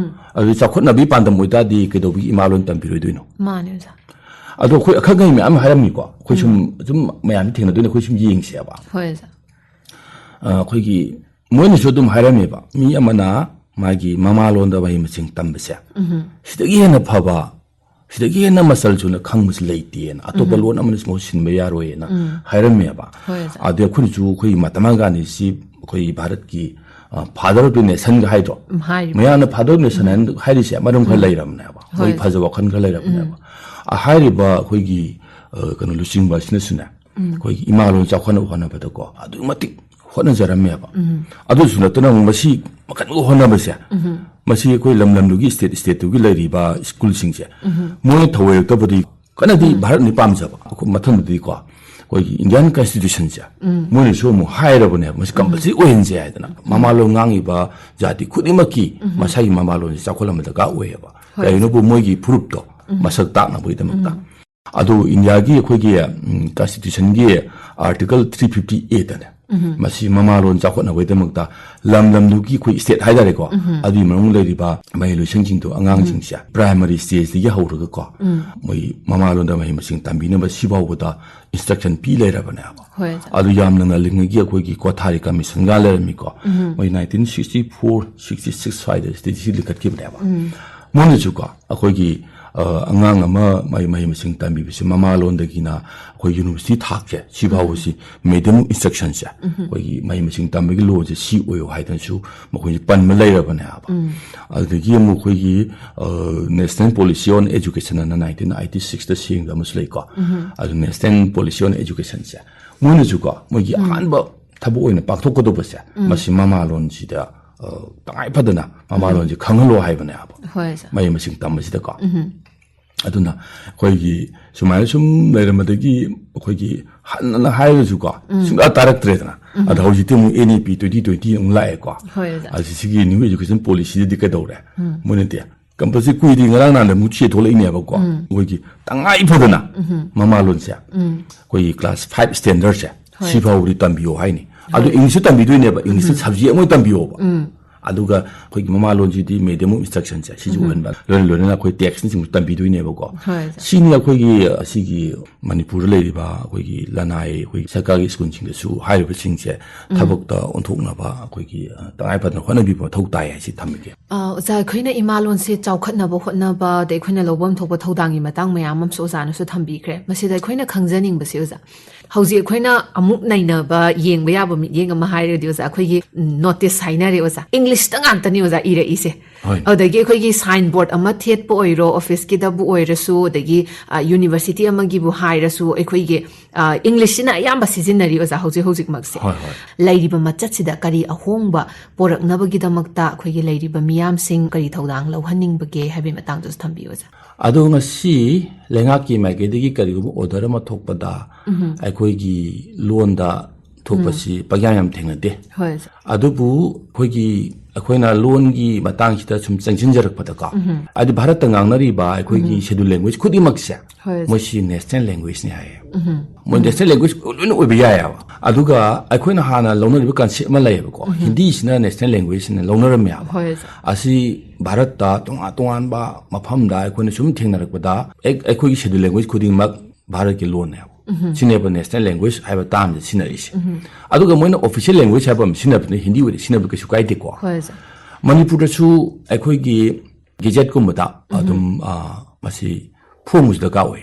ꯑꯗꯨꯗꯤ ꯆꯥꯎꯈꯠꯅꯕꯒꯤ ꯄꯥꯟꯗꯝ ꯑꯣꯏꯇꯥꯔꯗꯤ ꯀꯩꯗꯧꯕꯒꯤ ꯏꯃꯥ ꯂꯣꯟ ꯇꯝꯕꯤꯔꯣꯏꯗꯣꯏꯅꯣ? ꯃꯥꯅꯦ ꯑꯣꯖꯥ꯫ ꯑꯗꯣ ꯑꯩꯈꯣꯏ ꯑꯈꯪ ꯑꯍꯩ ꯃꯌꯥꯝ ꯍꯥꯏꯔꯝꯃꯤꯀꯣ, ꯑꯩꯈꯣꯏ ꯁꯨꯝ ꯁꯨꯝ ꯃꯌꯥꯝꯁꯤ ꯊꯦꯡꯅꯗꯣꯏꯅꯦ, ꯑꯩꯈꯣꯏ ꯁꯨꯝ ꯌꯦꯡꯁꯦꯕ꯫ ꯍꯣꯏ ꯑꯣꯖꯥ꯫ ꯑ, ꯑꯩꯈꯣꯏꯒꯤ ꯃꯣꯏꯅꯁꯨ ꯑꯗꯨꯝ ꯍꯥꯏꯔꯝꯃꯦꯕ, ꯃꯤ ꯑꯃꯅ ꯃꯥꯒꯤ ꯃꯃꯥ ꯂꯣꯟꯗ ꯃꯍꯩ ꯃꯁꯤꯡ ꯇꯝꯕꯁꯦ ꯁꯤꯗꯒꯤ ꯍꯦꯟꯅ ꯐꯕ, ꯁꯤꯗꯒꯤ ꯍꯦꯟꯅ ꯃꯆꯜ ꯁꯨꯅ ꯈꯪꯕꯁꯤ ꯂꯩꯇꯦꯅ, ꯑꯇꯣꯞꯄ ꯂꯣꯟ ꯑꯃꯅ ꯃꯍꯨꯠ ꯁꯤꯟꯕ ꯌꯥꯔꯣꯏꯅ ꯍꯥꯏꯔꯝꯃꯦꯕ꯫ ꯍꯣꯏ ꯑꯣꯖꯥ꯫ ꯑꯗꯩ ꯑꯩꯈꯣꯏꯅꯁꯨ ꯑꯩꯈꯣꯏꯒꯤ ꯃꯍꯥꯇꯃꯥ ꯒꯥꯟꯙꯤꯁꯤ ꯑꯩꯈꯣꯏ ꯚꯥꯔꯠꯀꯤ, ꯑ, father of the nationꯒ ꯍꯥꯏꯗ꯭ꯔꯣ? ꯎꯝ, ꯍꯥꯏꯔꯤꯕ꯫ ꯃꯌꯥꯝꯅ father of the nation ꯍꯥꯏꯅ ꯍꯥꯏꯔꯤꯁꯦ ꯃꯔꯝ ꯈꯔ ꯂꯩꯔꯕꯅꯦꯕ, ꯃꯣꯏ ꯍꯣꯏ꯫ ꯐꯖꯕ ꯋꯥꯈꯜ ꯈꯔ ꯂꯩꯔꯕꯅꯦꯕ꯫ ꯑ, ꯍꯥꯏꯔꯤꯕ ꯑꯩꯈꯣꯏꯒꯤ, ꯑ, ꯀꯩꯅꯣ, ꯂꯨꯆꯤꯡꯕ ꯑꯁꯤꯅꯁꯨꯅꯦ, ꯑꯩꯈꯣꯏꯒꯤ ꯏꯃꯥ ꯂꯣꯟ ꯆꯥꯎꯈꯠꯅꯕ ꯍꯣꯠꯅꯕꯗꯀꯣ ꯑꯗꯨꯛꯀꯤ ꯃꯇꯤꯛ ꯍꯣꯠꯅꯖꯔꯝꯃꯦꯕ꯫ ꯑꯗꯨꯁꯨ ꯅꯠꯇꯅ ꯑꯃꯨꯛ ꯃꯁꯤ ꯃꯈꯟ ꯃꯈꯟ ꯍꯣꯠꯅꯕꯁꯦ, ꯃꯁꯤ ꯑꯩꯈꯣꯏ ꯂꯝ ꯂꯝꯗꯨꯒꯤ, state stateꯇꯨꯒꯤ ꯂꯩꯔꯤꯕ ꯁ꯭ꯀꯨꯜꯁꯤꯡꯁꯦ ꯃꯣꯏꯅ ꯊꯧꯑꯣꯏꯔꯛꯇꯕꯗꯤ, ꯀꯟꯅꯗꯤ ꯚꯥꯔꯠꯅꯤ ꯄꯥꯝꯖꯕ, ꯑꯩꯈꯣꯏ ꯃꯊꯪꯗꯗꯤꯀꯣ ꯑꯩꯈꯣꯏꯒꯤ Indian Constitutionꯁꯦ ꯃꯣꯏꯅꯁꯨ ꯑꯃꯨꯛ ꯍꯥꯏꯔꯕꯅꯦꯕ, ꯃꯁꯤ compulsory ꯑꯣꯏꯍꯟꯁꯦ ꯍꯥꯏꯗꯅ꯫ ꯃꯃꯥ ꯂꯣꯟ ꯉꯥꯡꯉꯤꯕ ꯖꯥꯇꯤ ꯈꯨꯗꯤꯡꯃꯛꯀꯤ ꯃꯁꯥꯒꯤ ꯃꯃꯥ ꯂꯣꯟꯁꯦ ꯆꯥꯎꯈꯠꯍꯟꯕ ꯗꯔꯀꯥꯔ ꯑꯣꯏꯌꯦꯕ꯫ ꯍꯣꯏ꯫ ꯀꯔꯤꯒꯤꯅꯣꯕꯨ ꯃꯣꯏꯒꯤ ꯐꯨꯔꯨꯞꯇꯣ ꯃꯁꯛ ꯇꯥꯛꯅꯕꯒꯤꯗꯃꯛꯇ꯫ ꯑꯗꯨ ꯏꯟꯗꯤꯌꯥꯒꯤ ꯑꯩꯈꯣꯏꯒꯤ, ꯎꯝ, Constitutionꯒꯤ Article three fifty Aꯗꯅꯦ, ꯃꯁꯤ ꯃꯃꯥꯂꯣꯟ ꯆꯥꯎꯈꯠꯅꯕꯒꯤꯗꯃꯛꯇ ꯂꯝ ꯂꯝꯗꯨꯒꯤ ꯑꯩꯈꯣꯏ ꯁ꯭ꯇꯦꯠ ꯍꯥꯏꯇꯥꯔꯦꯀꯣ, ꯑꯗꯨꯒꯤ ꯃꯅꯨꯡꯗ ꯂꯩꯔꯤꯕ ꯃꯍꯩ ꯂꯣꯏꯁꯪꯁꯤꯡꯗꯣ, ꯑꯉꯥꯡꯁꯤꯡꯁꯦ ꯄ꯭ꯔꯥꯏꯃꯔꯤ ꯁ꯭ꯇꯦꯖꯇꯒꯤ ꯍꯧꯔꯒꯀꯣ, ꯃꯣꯏ ꯃꯃꯥꯂꯣꯟꯗ ꯃꯍꯩ ꯃꯁꯤꯡ ꯇꯝꯕꯤꯅꯕ ꯁꯤꯐꯥꯎꯕꯗ ꯏꯟꯁꯇ꯭ꯔꯛꯁꯟ ꯄꯤ ꯂꯩꯔꯕꯅꯦꯕ꯫ ꯍꯣꯏ, ꯑꯣꯖꯥ꯫ ꯑꯗꯨ ꯌꯥꯝꯅ ꯉꯜꯂꯤꯉꯩꯒꯤ ꯑꯩꯈꯣꯏꯒꯤ ꯀꯣꯊꯥꯔꯤ ꯀꯃꯤꯁꯟꯒ ꯂꯩꯔꯝꯃꯤꯀꯣ, ꯃꯣꯏ nineteen sixty four sixty six ꯁ꯭ꯋꯥꯏꯗ ꯁꯤꯗꯩ ꯁꯤ ꯂꯤꯡꯈꯠꯈꯤꯕꯅꯦꯕ꯫ ꯃꯣꯏꯅꯁꯨꯀꯣ ꯑꯩꯈꯣꯏꯒꯤ ꯑ, ꯑꯉꯥꯡ ꯑꯃ ꯃꯍꯩ ꯃꯍꯩ ꯃꯁꯤꯡ ꯇꯝꯕꯤꯕꯁꯤ ꯃꯃꯥꯂꯣꯟꯗꯒꯤꯅ ꯑꯩꯈꯣꯏ ꯌꯨꯅꯤꯚꯔꯁꯤꯇꯤ ꯊꯥꯛꯁꯦ ꯁꯤꯐꯥꯎꯕꯁꯤ ꯃꯦꯗꯝ ꯑꯣꯐ ꯏꯟꯁꯇ꯭ꯔꯛꯁꯟꯁꯦ, ꯑꯩꯈꯣꯏꯒꯤ ꯃꯍꯩ ꯃꯁꯤꯡ ꯇꯝꯕꯒꯤ ꯂꯣꯟꯁꯦ ꯁꯤ ꯑꯣꯏꯌꯣ ꯍꯥꯏꯗꯅꯁꯨ ꯃꯈꯣꯏꯁꯦ ꯄꯟꯕ ꯂꯩꯔꯕꯅꯦꯕ꯫ ꯑꯗꯨꯗꯒꯤ ꯑꯃꯨꯛ ꯑꯩꯈꯣꯏꯒꯤ ꯅꯦꯁꯅꯦꯜ ꯄꯣꯂꯤꯁꯤ ꯑꯣꯟ ꯑꯦꯖꯨꯀꯦꯁꯟ ꯑꯅ ꯅꯥꯏꯟꯇꯤꯟ ꯑꯥꯏꯇꯤ ꯁꯤꯛꯁꯇ ꯁꯦꯝꯈꯤꯕ ꯑꯃꯁꯨ ꯂꯩꯀꯣ꯫ ꯑꯗꯨ ꯅꯦꯁꯅꯦꯜ ꯄꯣꯂꯤꯁꯤ ꯑꯣꯟ ꯑꯦꯖꯨꯀꯦꯁꯟꯁꯦ ꯃꯣꯏꯅꯁꯨꯀꯣ ꯃꯣꯏꯒꯤ ꯑꯍꯥꯟꯕ ꯊꯕꯛ ꯑꯣꯏꯅ ꯄꯥꯡꯊꯣꯛꯀꯗꯧꯕꯁꯦ ꯃꯁꯤ ꯃꯃꯥꯂꯣꯟꯁꯤꯗ ꯑ, ꯇꯉꯥꯏ ꯐꯗꯅ ꯃꯃꯥꯂꯣꯟꯁꯦ ꯈꯪꯍꯜꯂꯣ ꯍꯥꯏꯕꯅꯦꯕ꯫ ꯍꯣꯏ, ꯁꯥꯔ꯫ ꯃꯍꯩ ꯃꯁꯤꯡ ꯇꯝꯕꯁꯤꯗꯀꯣ꯫ ꯑꯗꯨꯅ ꯑꯩꯈꯣꯏꯒꯤ ꯁꯨꯃꯥꯏꯅ ꯁꯨꯝ ꯂꯩꯔꯝꯕꯗꯒꯤ ꯑꯩꯈꯣꯏꯒꯤ ꯍꯟꯅ ꯍꯥꯏꯔꯁꯨꯀꯣ ꯁꯨꯡꯇꯥ ꯇꯥꯔꯛꯇ꯭ꯔꯦꯗꯅ꯫ ꯑꯗ ꯍꯧꯖꯤꯛꯇꯤ ꯑꯃꯨꯛ ꯑꯦꯟ ꯏ ꯄꯤ ꯇ꯭ꯋꯦꯟꯇꯤ ꯇ꯭ꯋꯦꯟꯇꯤ ꯑꯃꯨꯛ ꯂꯥꯛꯑꯦꯀꯣ꯫ ꯍꯣꯏ, ꯑꯣꯖꯥ꯫ ꯑꯁꯤ ꯁꯤꯒꯤ ꯅ꯭ꯌꯨ ꯑꯦꯖꯨꯀꯦꯁꯟ ꯄꯣꯂꯤꯁꯤꯗꯗꯤ ꯀꯩꯗꯧꯔꯦ? ꯃꯣꯏꯅꯗꯤ ꯀꯝꯄꯜꯁꯔꯤ ꯀꯨꯏꯗ꯭ꯔꯤ ꯉꯔꯥꯡ ꯅꯍꯥꯟꯗ ꯑꯃꯨꯛ ꯆꯦ ꯊꯣꯛꯂꯛꯏꯅꯦꯕꯀꯣ꯫ ꯑꯩꯈꯣꯏꯒꯤ ꯇꯉꯥꯏ ꯐꯗꯅ ꯃꯃꯥꯂꯣꯟꯁꯦ ꯑꯩꯈꯣꯏꯒꯤ ꯀ꯭ꯂꯥꯁ ꯐꯥꯏꯚ ꯁ꯭ꯇꯦꯟꯗꯔꯗꯁꯦ ꯍꯣꯏ꯫ ꯁꯤꯐꯥꯎꯗꯤ ꯇꯝꯕꯤꯌꯣ ꯍꯥꯏꯅꯤ꯫ ꯑꯗꯨ ꯏꯪꯂꯤꯁꯁꯨ ꯇꯝꯕꯤꯗꯣꯏꯅꯦꯕ, ꯏꯪꯂꯤꯁꯁꯨ ꯁꯕꯖꯦꯛ ꯑꯃ ꯑꯣꯏꯅ ꯇꯝꯕꯤꯌꯣꯕ꯫ ꯑꯗꯨꯒ ꯑꯩꯈꯣꯏꯒꯤ ꯃꯃꯥꯂꯣꯟꯁꯤꯗꯤ ꯃꯦꯗꯤꯌꯝ ꯑꯣꯐ ꯏꯟꯁꯇ꯭ꯔꯛꯁꯟꯁꯦ ꯁꯤꯁꯨ ꯑꯣꯏꯍꯟꯕ, ꯂꯣꯏꯅ ꯂꯣꯏꯅꯅ ꯑꯩꯈꯣꯏ ꯇꯦꯛꯁꯅꯆꯤꯡꯕ ꯇꯝꯕꯤꯗꯣꯏꯅꯦꯕꯀꯣ꯫ ꯍꯣꯏ꯫ ꯁꯤꯅꯤ ꯑꯩꯈꯣꯏꯒꯤ ꯑꯁꯤꯒꯤ ꯃꯅꯤꯄꯨꯔꯗ ꯂꯩꯔꯤꯕ ꯑꯩꯈꯣꯏꯒꯤ ꯂꯅꯥꯏ ꯑꯩꯈꯣꯏꯒꯤ ꯁꯔꯀꯥꯔꯒꯤ ꯁ꯭ꯀꯨꯜꯁꯤꯡꯗꯁꯨ ꯍꯥꯏꯔꯤꯕꯁꯤꯡꯁꯦ ꯊꯕꯛꯇ ꯑꯣꯟꯊꯣꯛꯅꯕ ꯑꯩꯈꯣꯏꯒꯤ ꯑ, ꯇꯉꯥꯏ ꯐꯗꯅ ꯍꯣꯠꯅꯕꯤꯕ ꯃꯊꯧ ꯇꯥꯏ ꯍꯥꯏꯁꯤ ꯊꯝꯖꯒꯦ꯫ ꯑ, ꯑꯣꯖꯥ, ꯑꯩꯈꯣꯏꯅ ꯏꯃꯥꯂꯣꯟꯁꯦ ꯆꯥꯎꯈꯠꯅꯕ ꯍꯣꯠꯅꯕ, ꯑꯗꯩ ꯑꯩꯈꯣꯏꯅ ꯂꯧꯐꯝ ꯊꯣꯛꯄ ꯊꯧꯗꯥꯡꯒꯤ ꯃꯇꯥꯡ ꯃꯌꯥꯝ ꯑꯃꯁꯨ ꯑꯣꯖꯥꯅꯁꯨ ꯊꯝꯕꯤꯈ꯭ꯔꯦ꯫ ꯃꯁꯤꯗ ꯑꯩꯈꯣꯏꯅ ꯈꯪꯖꯅꯤꯡꯕꯁꯦ, ꯑꯣꯖꯥ, ꯍꯧꯖꯤꯛ ꯑꯩꯈꯣꯏꯅ ꯑꯃꯨꯛ ꯅꯩꯅꯕ, ꯌꯦꯡꯕ ꯌꯥꯕ ꯃꯤꯠꯌꯦꯡ ꯑꯃ ꯍꯥꯏꯔꯒꯗꯤ, ꯑꯣꯖꯥ, ꯑꯩꯈꯣꯏꯒꯤ, ꯎꯝ, ꯅꯣꯇꯤꯁ ꯍꯥꯏꯅꯔꯦ, ꯑꯣꯖꯥ꯫ ꯏꯪꯂꯤꯁꯇ ꯉꯥꯛꯇꯅꯤ, ꯑꯣꯖꯥ, ꯏꯔꯛꯏꯁꯦ꯫ ꯍꯣꯏ꯫ ꯑꯗꯒꯤ ꯑꯩꯈꯣꯏꯒꯤ ꯁꯥꯏꯟ ꯕꯣꯔꯗ ꯑꯃ ꯊꯦꯠꯄ ꯑꯣꯏꯔꯣ, ꯑꯣꯐꯤꯁꯀꯤꯗꯕꯨ ꯑꯣꯏꯔꯁꯨ, ꯑꯗꯒꯤ, ꯑ, ꯌꯨꯅꯤꯚꯔꯁꯤꯇꯤ ꯑꯃꯒꯤꯕꯨ ꯍꯥꯏꯔꯁꯨ, ꯑꯩꯈꯣꯏꯒꯤ, ꯑ, ꯏꯪꯂꯤꯁꯁꯤꯅ ꯑꯌꯥꯝꯕ ꯁꯤꯖꯤꯟꯅꯔꯤ, ꯑꯣꯖꯥ, ꯍꯧꯖꯤꯛ ꯍꯧꯖꯤꯛꯃꯛꯁꯦ꯫ ꯍꯣꯏ, ꯍꯣꯏ꯫ ꯂꯩꯔꯤꯕ ꯃꯆꯠꯁꯤꯗ ꯀꯔꯤ ꯑꯍꯣꯡꯕ ꯄꯣꯔꯛꯅꯕꯒꯤꯗꯃꯛꯇ ꯑꯩꯈꯣꯏꯒꯤ ꯂꯩꯔꯤꯕ ꯃꯤꯌꯥꯝꯁꯤꯡ ꯀꯔꯤ ꯊꯧꯗꯥꯡ ꯂꯧꯍꯟꯅꯤꯡꯕꯒꯦ ꯍꯥꯏꯕꯒꯤ ꯃꯇꯥꯡꯗꯁꯨ ꯊꯝꯕꯤꯌꯨ, ꯑꯣꯖꯥ꯫ ꯑꯗꯣ ꯉꯁꯤ ꯂꯩꯉꯥꯛꯀꯤ ꯃꯥꯏꯀꯩꯗꯒꯤ ꯀꯔꯤꯒꯨꯝꯕ ꯑꯣꯔꯗꯔ ꯑꯃ ꯊꯣꯛꯄꯗ ꯑꯩꯈꯣꯏꯒꯤ ꯂꯣꯟꯗ ꯊꯣꯛꯄꯁꯤ ꯄꯪꯌꯥꯝ ꯌꯥꯝ ꯊꯦꯡꯅꯗꯦ꯫ ꯍꯣꯏ, ꯑꯣꯖꯥ꯫ ꯑꯗꯨꯕꯨ ꯑꯩꯈꯣꯏꯒꯤ, ꯑꯩꯈꯣꯏꯅ ꯂꯣꯟꯒꯤ ꯃꯇꯥꯡꯁꯤꯗ ꯁꯨꯝ ꯆꯪꯁꯤꯟꯖꯔꯛꯄꯗꯀꯣ, ꯍꯥꯏꯗꯤ ꯚꯥꯔꯠꯇ ꯉꯥꯡꯅꯔꯤꯕ ꯑꯩꯈꯣꯏꯒꯤ schedule language ꯈꯨꯗꯤꯡꯃꯛꯁꯦ ꯍꯣꯏ, ꯑꯣꯖꯥ꯫ ꯃꯣꯏꯁꯤ national language ꯅꯤ ꯍꯥꯏꯌꯦ꯫ ꯃꯣꯏ national language ꯂꯣꯏꯅ ꯑꯣꯏꯕ ꯌꯥꯏꯌꯦꯕ꯫ ꯑꯗꯨꯒ ꯑꯩꯈꯣꯏꯅ ꯍꯥꯟꯅ ꯂꯧꯅꯔꯤꯕ concept ꯑꯃ ꯂꯩꯌꯦꯕꯀꯣ, ꯍꯤꯟꯗꯤꯁꯤꯅ national language ꯅ ꯂꯧꯅꯔꯝꯃꯦꯕ꯫ ꯍꯣꯏ, ꯑꯣꯖꯥ꯫ ꯑꯁꯤ ꯚꯥꯔꯠꯇ ꯇꯣꯉꯥꯟ ꯇꯣꯉꯥꯟꯕ ꯃꯐꯝꯗ ꯑꯩꯈꯣꯏꯅ ꯁꯨꯝ ꯊꯦꯡꯅꯔꯛꯄꯗ, ꯑꯦ-, ꯑꯩꯈꯣꯏꯒꯤ schedule language ꯈꯨꯗꯤꯡꯃꯛ ꯚꯥꯔꯠꯀꯤ ꯂꯣꯟꯅꯦꯕ꯫ ꯁꯤꯅꯦꯕ national language ꯍꯥꯏꯕ term ꯁꯦ ꯁꯤꯖꯤꯟꯅꯔꯤꯁꯦ꯫ ꯑꯗꯨꯒ ꯃꯣꯏꯅ official language ꯍꯥꯏꯕ ꯑꯃ ꯁꯤꯖꯤꯟꯅꯕꯗꯨꯅ ꯍꯤꯟꯗꯤ ꯑꯣꯏꯅ ꯁꯤꯖꯤꯟꯅꯕ ꯀꯩꯁꯨ ꯀꯥꯏꯗꯦꯀꯣ꯫ ꯍꯣꯏ, ꯑꯣꯖꯥ꯫ ꯃꯅꯤꯄꯨꯔꯗꯁꯨ ꯑꯩꯈꯣꯏꯒꯤ gazette ꯀꯨꯝꯕꯗ ꯑꯗꯨꯝ, ꯑ, ꯃꯁꯤ ꯐꯣꯡꯕꯁꯨ ꯗꯔꯀꯥꯔ ꯑꯣꯏ꯫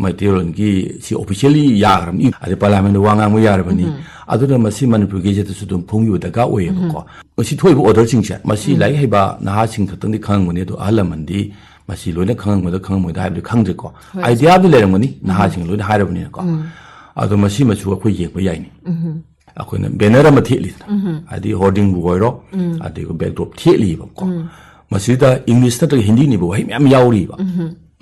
ꯃꯩꯇꯩꯂꯣꯟꯒꯤ ꯁꯤ officially ꯌꯥꯈ꯭ꯔꯕꯅꯤ, ꯑꯗꯩ parliament ꯇ ꯋꯥ ꯉꯥꯡꯕ ꯌꯥꯔꯕꯅꯤ, ꯑꯗꯨꯅ ꯃꯁꯤ ꯃꯅꯤꯄꯨꯔ gazette ꯇꯁꯨ ꯑꯗꯨꯝ ꯐꯣꯡꯕꯤꯕ ꯗꯔꯀꯥꯔ ꯑꯣꯏꯌꯦꯕꯀꯣ꯫ ꯃꯁꯤ ꯊꯣꯛꯏꯕ order ꯁꯤꯡꯁꯦ, ꯃꯁꯤ ꯂꯥꯏꯔꯤꯛ ꯍꯩꯕ ꯅꯍꯥꯁꯤꯡ ꯈꯛꯇꯪꯗꯤ ꯈꯪꯉꯝꯒꯅꯤ, ꯑꯗꯣ ꯑꯍꯜ ꯂꯃꯟꯗꯤ ꯃꯁꯤ ꯂꯣꯏꯅ ꯈꯪꯉꯝꯒꯗ꯭ꯔꯥ ꯈꯪꯉꯝꯃꯣꯏꯗ꯭ꯔꯥ ꯍꯥꯏꯕꯗꯤ ꯈꯪꯗ꯭ꯔꯦꯀꯣ꯫ Idea ꯗꯤ ꯂꯩꯔꯝꯒꯅꯤ, ꯅꯍꯥꯁꯤꯡꯅ ꯂꯣꯏꯅ ꯍꯥꯏꯔꯕꯅꯤꯅꯀꯣ꯫ ꯑꯗꯣ ꯃꯁꯤꯃꯁꯨ ꯑꯩꯈꯣꯏ ꯌꯦꯡꯕ ꯌꯥꯏꯅꯤ꯫ ꯑꯩꯈꯣꯏꯅ banner ꯑꯃ ꯊꯦꯠꯂꯤꯗꯅ, ꯍꯥꯏꯗꯤ hoarding ꯕꯨ ꯑꯣꯏꯔꯣ, ꯑꯗꯒꯤ backdrop ꯊꯦꯠꯂꯤꯕꯀꯣ꯫ ꯃꯁꯤꯗ English ꯅꯠꯇ꯭ꯔꯒ ꯍꯤꯟꯗꯤꯅꯤꯕ ꯋꯥꯍꯩ ꯃꯌꯥꯝ ꯌꯥꯎꯔꯤꯕ꯫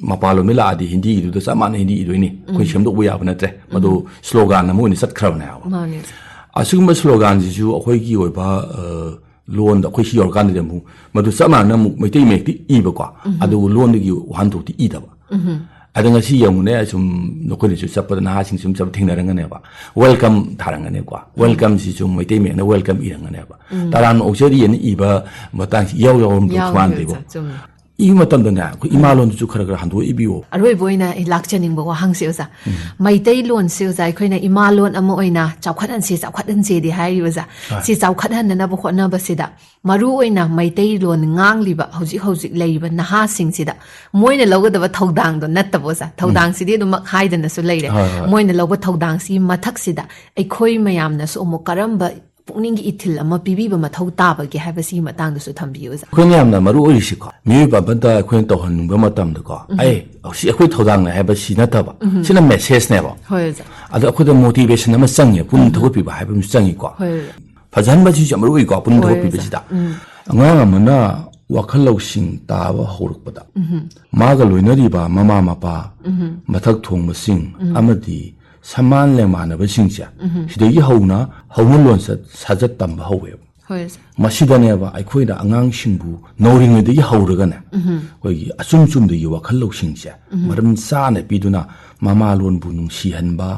ꯃꯄꯥꯟꯂꯣꯝꯗ ꯂꯥꯛꯑꯗꯤ ꯍꯤꯟꯗꯤꯒꯤꯗꯨꯗ ꯆꯞ ꯃꯥꯟꯅ ꯍꯤꯟꯗꯤ ꯏꯗꯣꯏꯅꯤ, ꯑꯩꯈꯣꯏ ꯁꯦꯝꯗꯣꯛꯄ ꯌꯥꯕ ꯅꯠꯇ꯭ꯔꯦ꯫ ꯃꯗꯨ slogan ꯑꯃ ꯑꯣꯏꯅ ꯆꯠꯈ꯭ꯔꯕꯅꯦ ꯍꯥꯏꯕ꯫ ꯃꯥꯅꯦ꯫ ꯑꯁꯤꯒꯨꯝꯕ slogan ꯁꯤꯁꯨ ꯑꯩꯈꯣꯏꯒꯤ ꯑꯣꯏꯕ, ꯑ, ꯂꯣꯟꯗ ꯑꯩꯈꯣꯏ ꯁꯤ ꯌꯧꯔꯀꯥꯟꯗꯗꯤ ꯑꯃꯨꯛ ꯃꯗꯨ ꯆꯞ ꯃꯥꯟꯅꯅ ꯑꯃꯨꯛ ꯃꯩꯇꯩ ꯃꯌꯦꯛꯇꯤ ꯏꯕꯀꯣ, ꯑꯗꯨꯕꯨ ꯂꯣꯟꯗꯒꯤ ꯋꯥꯍꯟꯊꯣꯛꯇꯤ ꯏꯗꯕ꯫ ꯑꯗ ꯉꯁꯤ ꯌꯦꯡꯉꯨꯅꯦ, ꯁꯨꯝ ꯅꯈꯣꯏꯅꯁꯨ ꯆꯠꯄꯗ, ꯅꯍꯥꯁꯤꯡ ꯁꯨꯝ ꯆꯠꯄ ꯊꯦꯡꯅꯔꯝꯒꯅꯦꯕ, welcome ꯊꯥꯔꯝꯒꯅꯦꯕꯀꯣ꯫ Welcome ꯁꯤꯁꯨ ꯃꯩꯇꯩ ꯃꯌꯦꯛꯅ welcome ꯏꯔꯝꯒꯅꯦꯕ꯫ ꯇꯔꯥꯝꯅ ꯑꯣꯛꯆꯔꯤ ꯑꯅ ꯏꯕ ꯃꯇꯥꯡꯁꯤ ꯏꯌꯥꯎ ꯌꯥꯎꯔꯝꯗꯧ ꯌꯥꯎꯗꯦ, ꯊꯣꯡꯒꯥꯟꯗꯦꯕ꯫ ꯑꯣꯖꯥ, ꯆꯨꯝꯃꯦ꯫ ꯏꯕ ꯃꯇꯝꯗꯅꯦ, ꯑꯩꯈꯣꯏ ꯏꯃꯥ ꯂꯣꯟꯗꯨꯁꯨ ꯈꯔ ꯈꯔ ꯍꯟꯗꯣꯛꯑ ꯏꯕꯤꯌꯣ꯫ ꯑꯔꯣꯏꯕ ꯑꯣꯏꯅ ꯑꯩ ꯂꯥꯛꯆꯅꯤꯡꯕ ꯋꯥꯍꯪꯁꯦ, ꯑꯣꯖꯥ, ꯃꯩꯇꯩꯂꯣꯟꯁꯦ, ꯑꯣꯖꯥ, ꯑꯩꯈꯣꯏꯅ ꯏꯃꯥ ꯂꯣꯟ ꯑꯃ ꯑꯣꯏꯅ ꯆꯥꯎꯈꯠꯍꯟꯁꯦ, ꯆꯥꯎꯈꯠꯍꯟꯁꯦꯗꯤ ꯍꯥꯏꯔꯤ, ꯑꯣꯖꯥ꯫ ꯍꯣꯏ꯫ ꯁꯤ ꯆꯥꯎꯈꯠꯍꯟꯅꯅꯕ ꯍꯣꯠꯅꯕꯁꯤꯗ ꯃꯔꯨꯑꯣꯏꯅ ꯃꯩꯇꯩꯂꯣꯟ ꯉꯥꯡꯂꯤꯕ ꯍꯧꯖꯤꯛ ꯍꯧꯖꯤꯛ ꯂꯩꯔꯤꯕ ꯅꯍꯥꯁꯤꯡꯁꯤꯗ ꯃꯣꯏꯅ ꯂꯧꯒꯗꯕ ꯊꯧꯗꯥꯡꯗꯣ ꯅꯠꯇꯕ, ꯑꯣꯖꯥ, ꯊꯧꯗꯥꯡꯁꯤꯗꯤ ꯑꯗꯨꯃꯛ ꯍꯥꯏꯗꯅꯁꯨ ꯂꯩꯔꯦ꯫ ꯍꯣꯏ, ꯍꯣꯏ꯫ ꯃꯣꯏꯅ ꯂꯧꯕ ꯊꯧꯗꯥꯡꯁꯤ ꯃꯊꯛꯁꯤꯗ ꯑꯩꯈꯣꯏ ꯃꯌꯥꯝꯅꯁꯨ ꯑꯃꯨꯛ ꯀꯔꯝꯕ ꯄꯨꯛꯅꯤꯡꯒꯤ ꯏꯊꯤꯜ ꯑꯃ ꯄꯤꯕꯤꯕ ꯃꯊꯧ ꯇꯥꯕꯒꯦ ꯍꯥꯏꯕꯁꯤꯒꯤ ꯃꯇꯥꯡꯗꯁꯨ ꯊꯝꯕꯤꯌꯨ, ꯑꯣꯖꯥ꯫ ꯑꯩꯈꯣꯏꯅ ꯌꯥꯝꯅ ꯃꯔꯨ ꯑꯣꯏꯔꯤꯁꯤꯀꯣ, ꯃꯤꯑꯣꯏꯕ ꯑꯃꯗ ꯑꯩꯈꯣꯏꯅ ꯇꯧꯍꯟꯅꯤꯡꯕ ꯃꯇꯝꯗꯀꯣ, ꯑꯩ ꯁꯤ ꯑꯩꯈꯣꯏ ꯊꯧꯗꯥꯡꯅꯦ ꯍꯥꯏꯕ ꯁꯤ ꯅꯠꯇꯕ, ꯁꯤꯅ message ꯅꯦꯕ꯫ ꯍꯣꯏ, ꯑꯣꯖꯥ꯫ ꯑꯗ ꯑꯩꯈꯣꯏꯗ motivation ꯑꯃ ꯆꯪꯉꯦ, ꯄꯨꯛꯅꯤꯡ ꯊꯧꯒꯠꯄꯤꯕ ꯍꯥꯏꯕ ꯑꯃꯁꯨ ꯆꯪꯉꯤꯀꯣ꯫ ꯍꯣꯏ, ꯑꯣꯖꯥ꯫ ꯐꯖꯍꯟꯕꯁꯤꯁꯨ ꯌꯥꯝ ꯃꯔꯨ ꯑꯣꯏꯀꯣ, ꯄꯨꯛꯅꯤꯡ ꯍꯣꯏ, ꯊꯧꯒꯠꯄꯤꯕꯁꯤꯗ꯫ ꯑꯣꯖꯥ꯫ ꯎꯝ꯫ ꯑꯉꯥꯡ ꯑꯃꯅ ꯋꯥꯈꯜ ꯂꯧꯁꯤꯡ ꯇꯥꯕ ꯍꯧꯔꯛꯄꯗ, ꯃꯥꯒ ꯂꯣꯏꯅꯔꯤꯕ ꯃꯃꯥ ꯃꯄꯥ, ꯃꯊꯛ ꯊꯣꯡꯕꯁꯤꯡ ꯑꯃꯗꯤ ꯁꯃꯥꯟ ꯂꯦꯡꯃꯥꯟꯅꯕꯁꯤꯡꯁꯦ, ꯁꯤꯗꯒꯤ ꯍꯧꯅ ꯍꯧꯅ ꯂꯣꯟꯆꯠ ꯁꯥꯖꯠ ꯇꯝꯕ ꯍꯧꯋꯦꯕ꯫ ꯍꯣꯏ ꯑꯣꯖꯥ꯫ ꯃꯁꯤꯗꯅꯦꯕ ꯑꯩꯈꯣꯏꯅ ꯑꯉꯥꯡꯁꯤꯡꯕꯨ ꯅꯧꯔꯤꯉꯩꯗꯒꯤ ꯍꯧꯔꯒꯅꯦ, ꯑꯩꯈꯣꯏꯒꯤ ꯑꯆꯨꯝ ꯆꯨꯝꯗꯒꯤ ꯋꯥꯈꯜ ꯂꯧꯁꯤꯡꯁꯦ ꯃꯔꯝ ꯆꯥꯅ ꯄꯤꯗꯨꯅ, ꯃꯃꯥꯂꯣꯟꯕꯨ ꯅꯨꯡꯁꯤꯍꯟꯕ,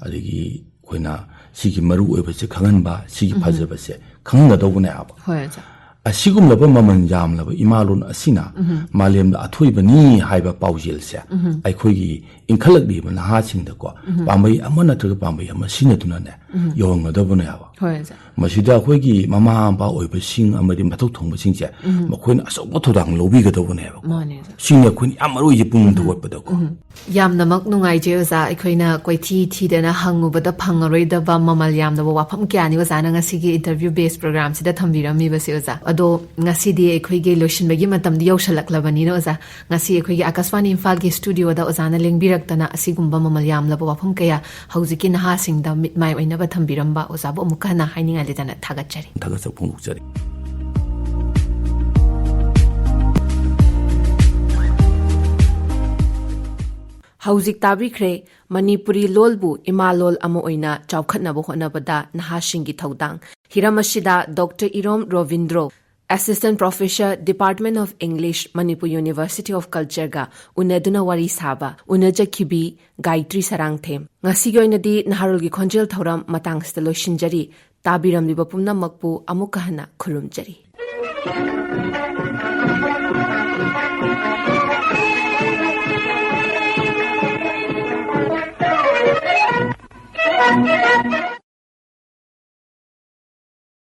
ꯑꯗꯒꯤ ꯑꯩꯈꯣꯏꯅ ꯁꯤꯒꯤ ꯃꯔꯨ ꯑꯣꯏꯕꯁꯦ ꯈꯪꯍꯟꯕ, ꯁꯤꯒꯤ ꯐꯖꯕꯁꯦ ꯈꯪꯍꯟꯒꯗꯧꯕꯅꯦ ꯍꯥꯏꯕ꯫ ꯍꯣꯏ ꯑꯣꯖꯥ꯫ ꯑꯁꯤꯒꯨꯝꯂꯕ ꯃꯃꯜ ꯌꯥꯝꯂꯕ ꯏꯃꯥꯂꯣꯟ ꯑꯁꯤꯅ ꯃꯥꯂꯦꯝꯗ ꯑꯊꯣꯏꯕꯅꯤ ꯍꯥꯏꯕ ꯄꯥꯎꯖꯦꯜꯁꯦ ꯑꯩꯈꯣꯏꯒꯤ ꯏꯟꯈꯠꯂꯛꯂꯤꯕ ꯅꯍꯥꯁꯤꯡꯗꯀꯣ, ꯄꯥꯝꯕꯩ ꯑꯃ ꯅꯠꯇ꯭ꯔꯒ ꯄꯥꯝꯕꯩ ꯑꯃ ꯁꯤꯖꯤꯟꯅꯗꯨꯅꯅꯦ, ꯌꯧꯍꯟꯒꯗꯧꯕꯅꯦ ꯍꯥꯏꯕ꯫ ꯍꯣꯏ ꯑꯣꯖꯥ꯫ ꯃꯁꯤꯗ ꯑꯩꯈꯣꯏꯒꯤ ꯃꯃꯥ ꯃꯄꯥ ꯑꯣꯏꯕꯁꯤꯡ ꯑꯃꯗꯤ ꯃꯊꯧ ꯊꯣꯡꯕꯁꯤꯡꯁꯦ ꯃꯈꯣꯏꯅ ꯑꯆꯧꯕ ꯊꯧꯗꯥꯡ ꯂꯧꯕꯤꯒꯗꯧꯕꯅꯦꯕ꯫ ꯃꯥꯅꯦ ꯑꯣꯖꯥ꯫ ꯁꯤꯅꯤ ꯑꯩꯈꯣꯏꯅ ꯌꯥꯝ ꯃꯔꯨ ꯑꯣꯏꯁꯦ ꯄꯨꯛꯅꯤꯡ ꯊꯧꯒꯠꯄꯗꯀꯣ꯫ ꯌꯥꯝꯅꯃꯛ ꯅꯨꯡꯉꯥꯏꯖꯩ ꯑꯣꯖꯥ꯫ ꯑꯩꯈꯣꯏꯅ ꯀꯣꯏꯊꯤ ꯊꯤꯗꯅ ꯍꯪꯉꯨꯕꯗ ꯐꯪꯉꯔꯣꯏꯗꯕ ꯃꯃꯜ ꯌꯥꯝꯂꯕ ꯋꯥꯐꯝ ꯀꯌꯥꯅꯤ ꯑꯣꯖꯥꯅ ꯉꯁꯤꯒꯤ interview based programꯁꯤꯗ ꯊꯝꯕꯤꯔꯝꯃꯤꯕꯁꯦ ꯑꯣꯖꯥ꯫ ꯑꯗꯣ ꯉꯁꯤꯗꯤ ꯑꯩꯈꯣꯏꯒꯤ ꯂꯣꯏꯁꯤꯟꯕꯒꯤ ꯃꯇꯝꯗꯤ ꯌꯧꯁꯜꯂꯛꯂꯕꯅꯤꯅ ꯑꯣꯖꯥ, ꯉꯁꯤ ꯑꯩꯈꯣꯏꯒꯤ ꯑꯥꯀꯥꯁꯕꯥꯅꯤ ꯏꯝꯐꯥꯜꯒꯤ studioꯗ ꯑꯣꯖꯥꯅ ꯂꯦꯡꯕꯤꯔꯛꯇꯅ ꯑꯁꯤꯒꯨꯝꯕ ꯃꯃꯜ ꯌꯥꯝꯂꯕ ꯋꯥꯐꯝ ꯀꯌꯥ ꯍꯧꯖꯤꯛꯀꯤ ꯅꯍꯥꯁꯤꯡꯗ ꯃꯤꯠ ꯃꯥꯏ ꯑꯣꯏꯅꯕ ꯊꯝꯕꯤꯔꯝꯕ ꯑꯣꯖꯥꯕꯨ ꯑꯃꯨꯛꯀ ꯍꯟꯅ ꯍꯥꯏꯅꯤꯡꯉꯥꯏ ꯂꯩꯇꯅ ꯊꯥꯒꯠꯆꯔꯤ꯫ ꯊꯥꯒꯠꯆꯕ ꯐꯣꯡꯗꯣꯛꯆꯔꯤ꯫ ꯍꯧꯖꯤꯛ ꯇꯥꯕꯤꯈ꯭ꯔꯦ ꯃꯅꯤꯄꯨꯔꯤ ꯂꯣꯜꯕꯨ ꯏꯃꯥ ꯂꯣꯜ ꯑꯃ ꯑꯣꯏꯅ ꯆꯥꯎꯈꯠꯅꯕ ꯍꯣꯠꯅꯕꯗ ꯅꯍꯥꯁꯤꯡꯒꯤ ꯊꯧꯗꯥꯡ꯫ ꯍꯤꯔꯝ ꯑꯁꯤꯗ doctor Irom Robindro, Assistant Professor, Department of English, Manipur University of Cultureꯒ ꯎꯅꯗꯨꯅ ꯋꯥꯔꯤ ꯁꯥꯕ ꯎꯅꯖꯈꯤꯕꯤ ꯒꯥꯌꯇ꯭ꯔꯤ ꯁꯔꯥꯡꯊꯦꯝ꯫ ꯉꯁꯤꯒꯤ ꯑꯣꯏꯅꯗꯤ ꯅꯍꯥꯔꯣꯜꯒꯤ ꯈꯣꯟꯖꯦꯜ ꯊꯧꯔꯝ ꯃꯇꯥꯡꯁꯤꯗ ꯂꯣꯏꯁꯤꯟꯖꯔꯤ꯫ ꯇꯥꯕꯤꯔꯝꯂꯤꯕ ꯄꯨꯝꯅꯃꯛꯄꯨ ꯑꯃꯨꯛꯀ ꯍꯟꯅ ꯈꯨꯔꯨꯝꯖꯔꯤ꯫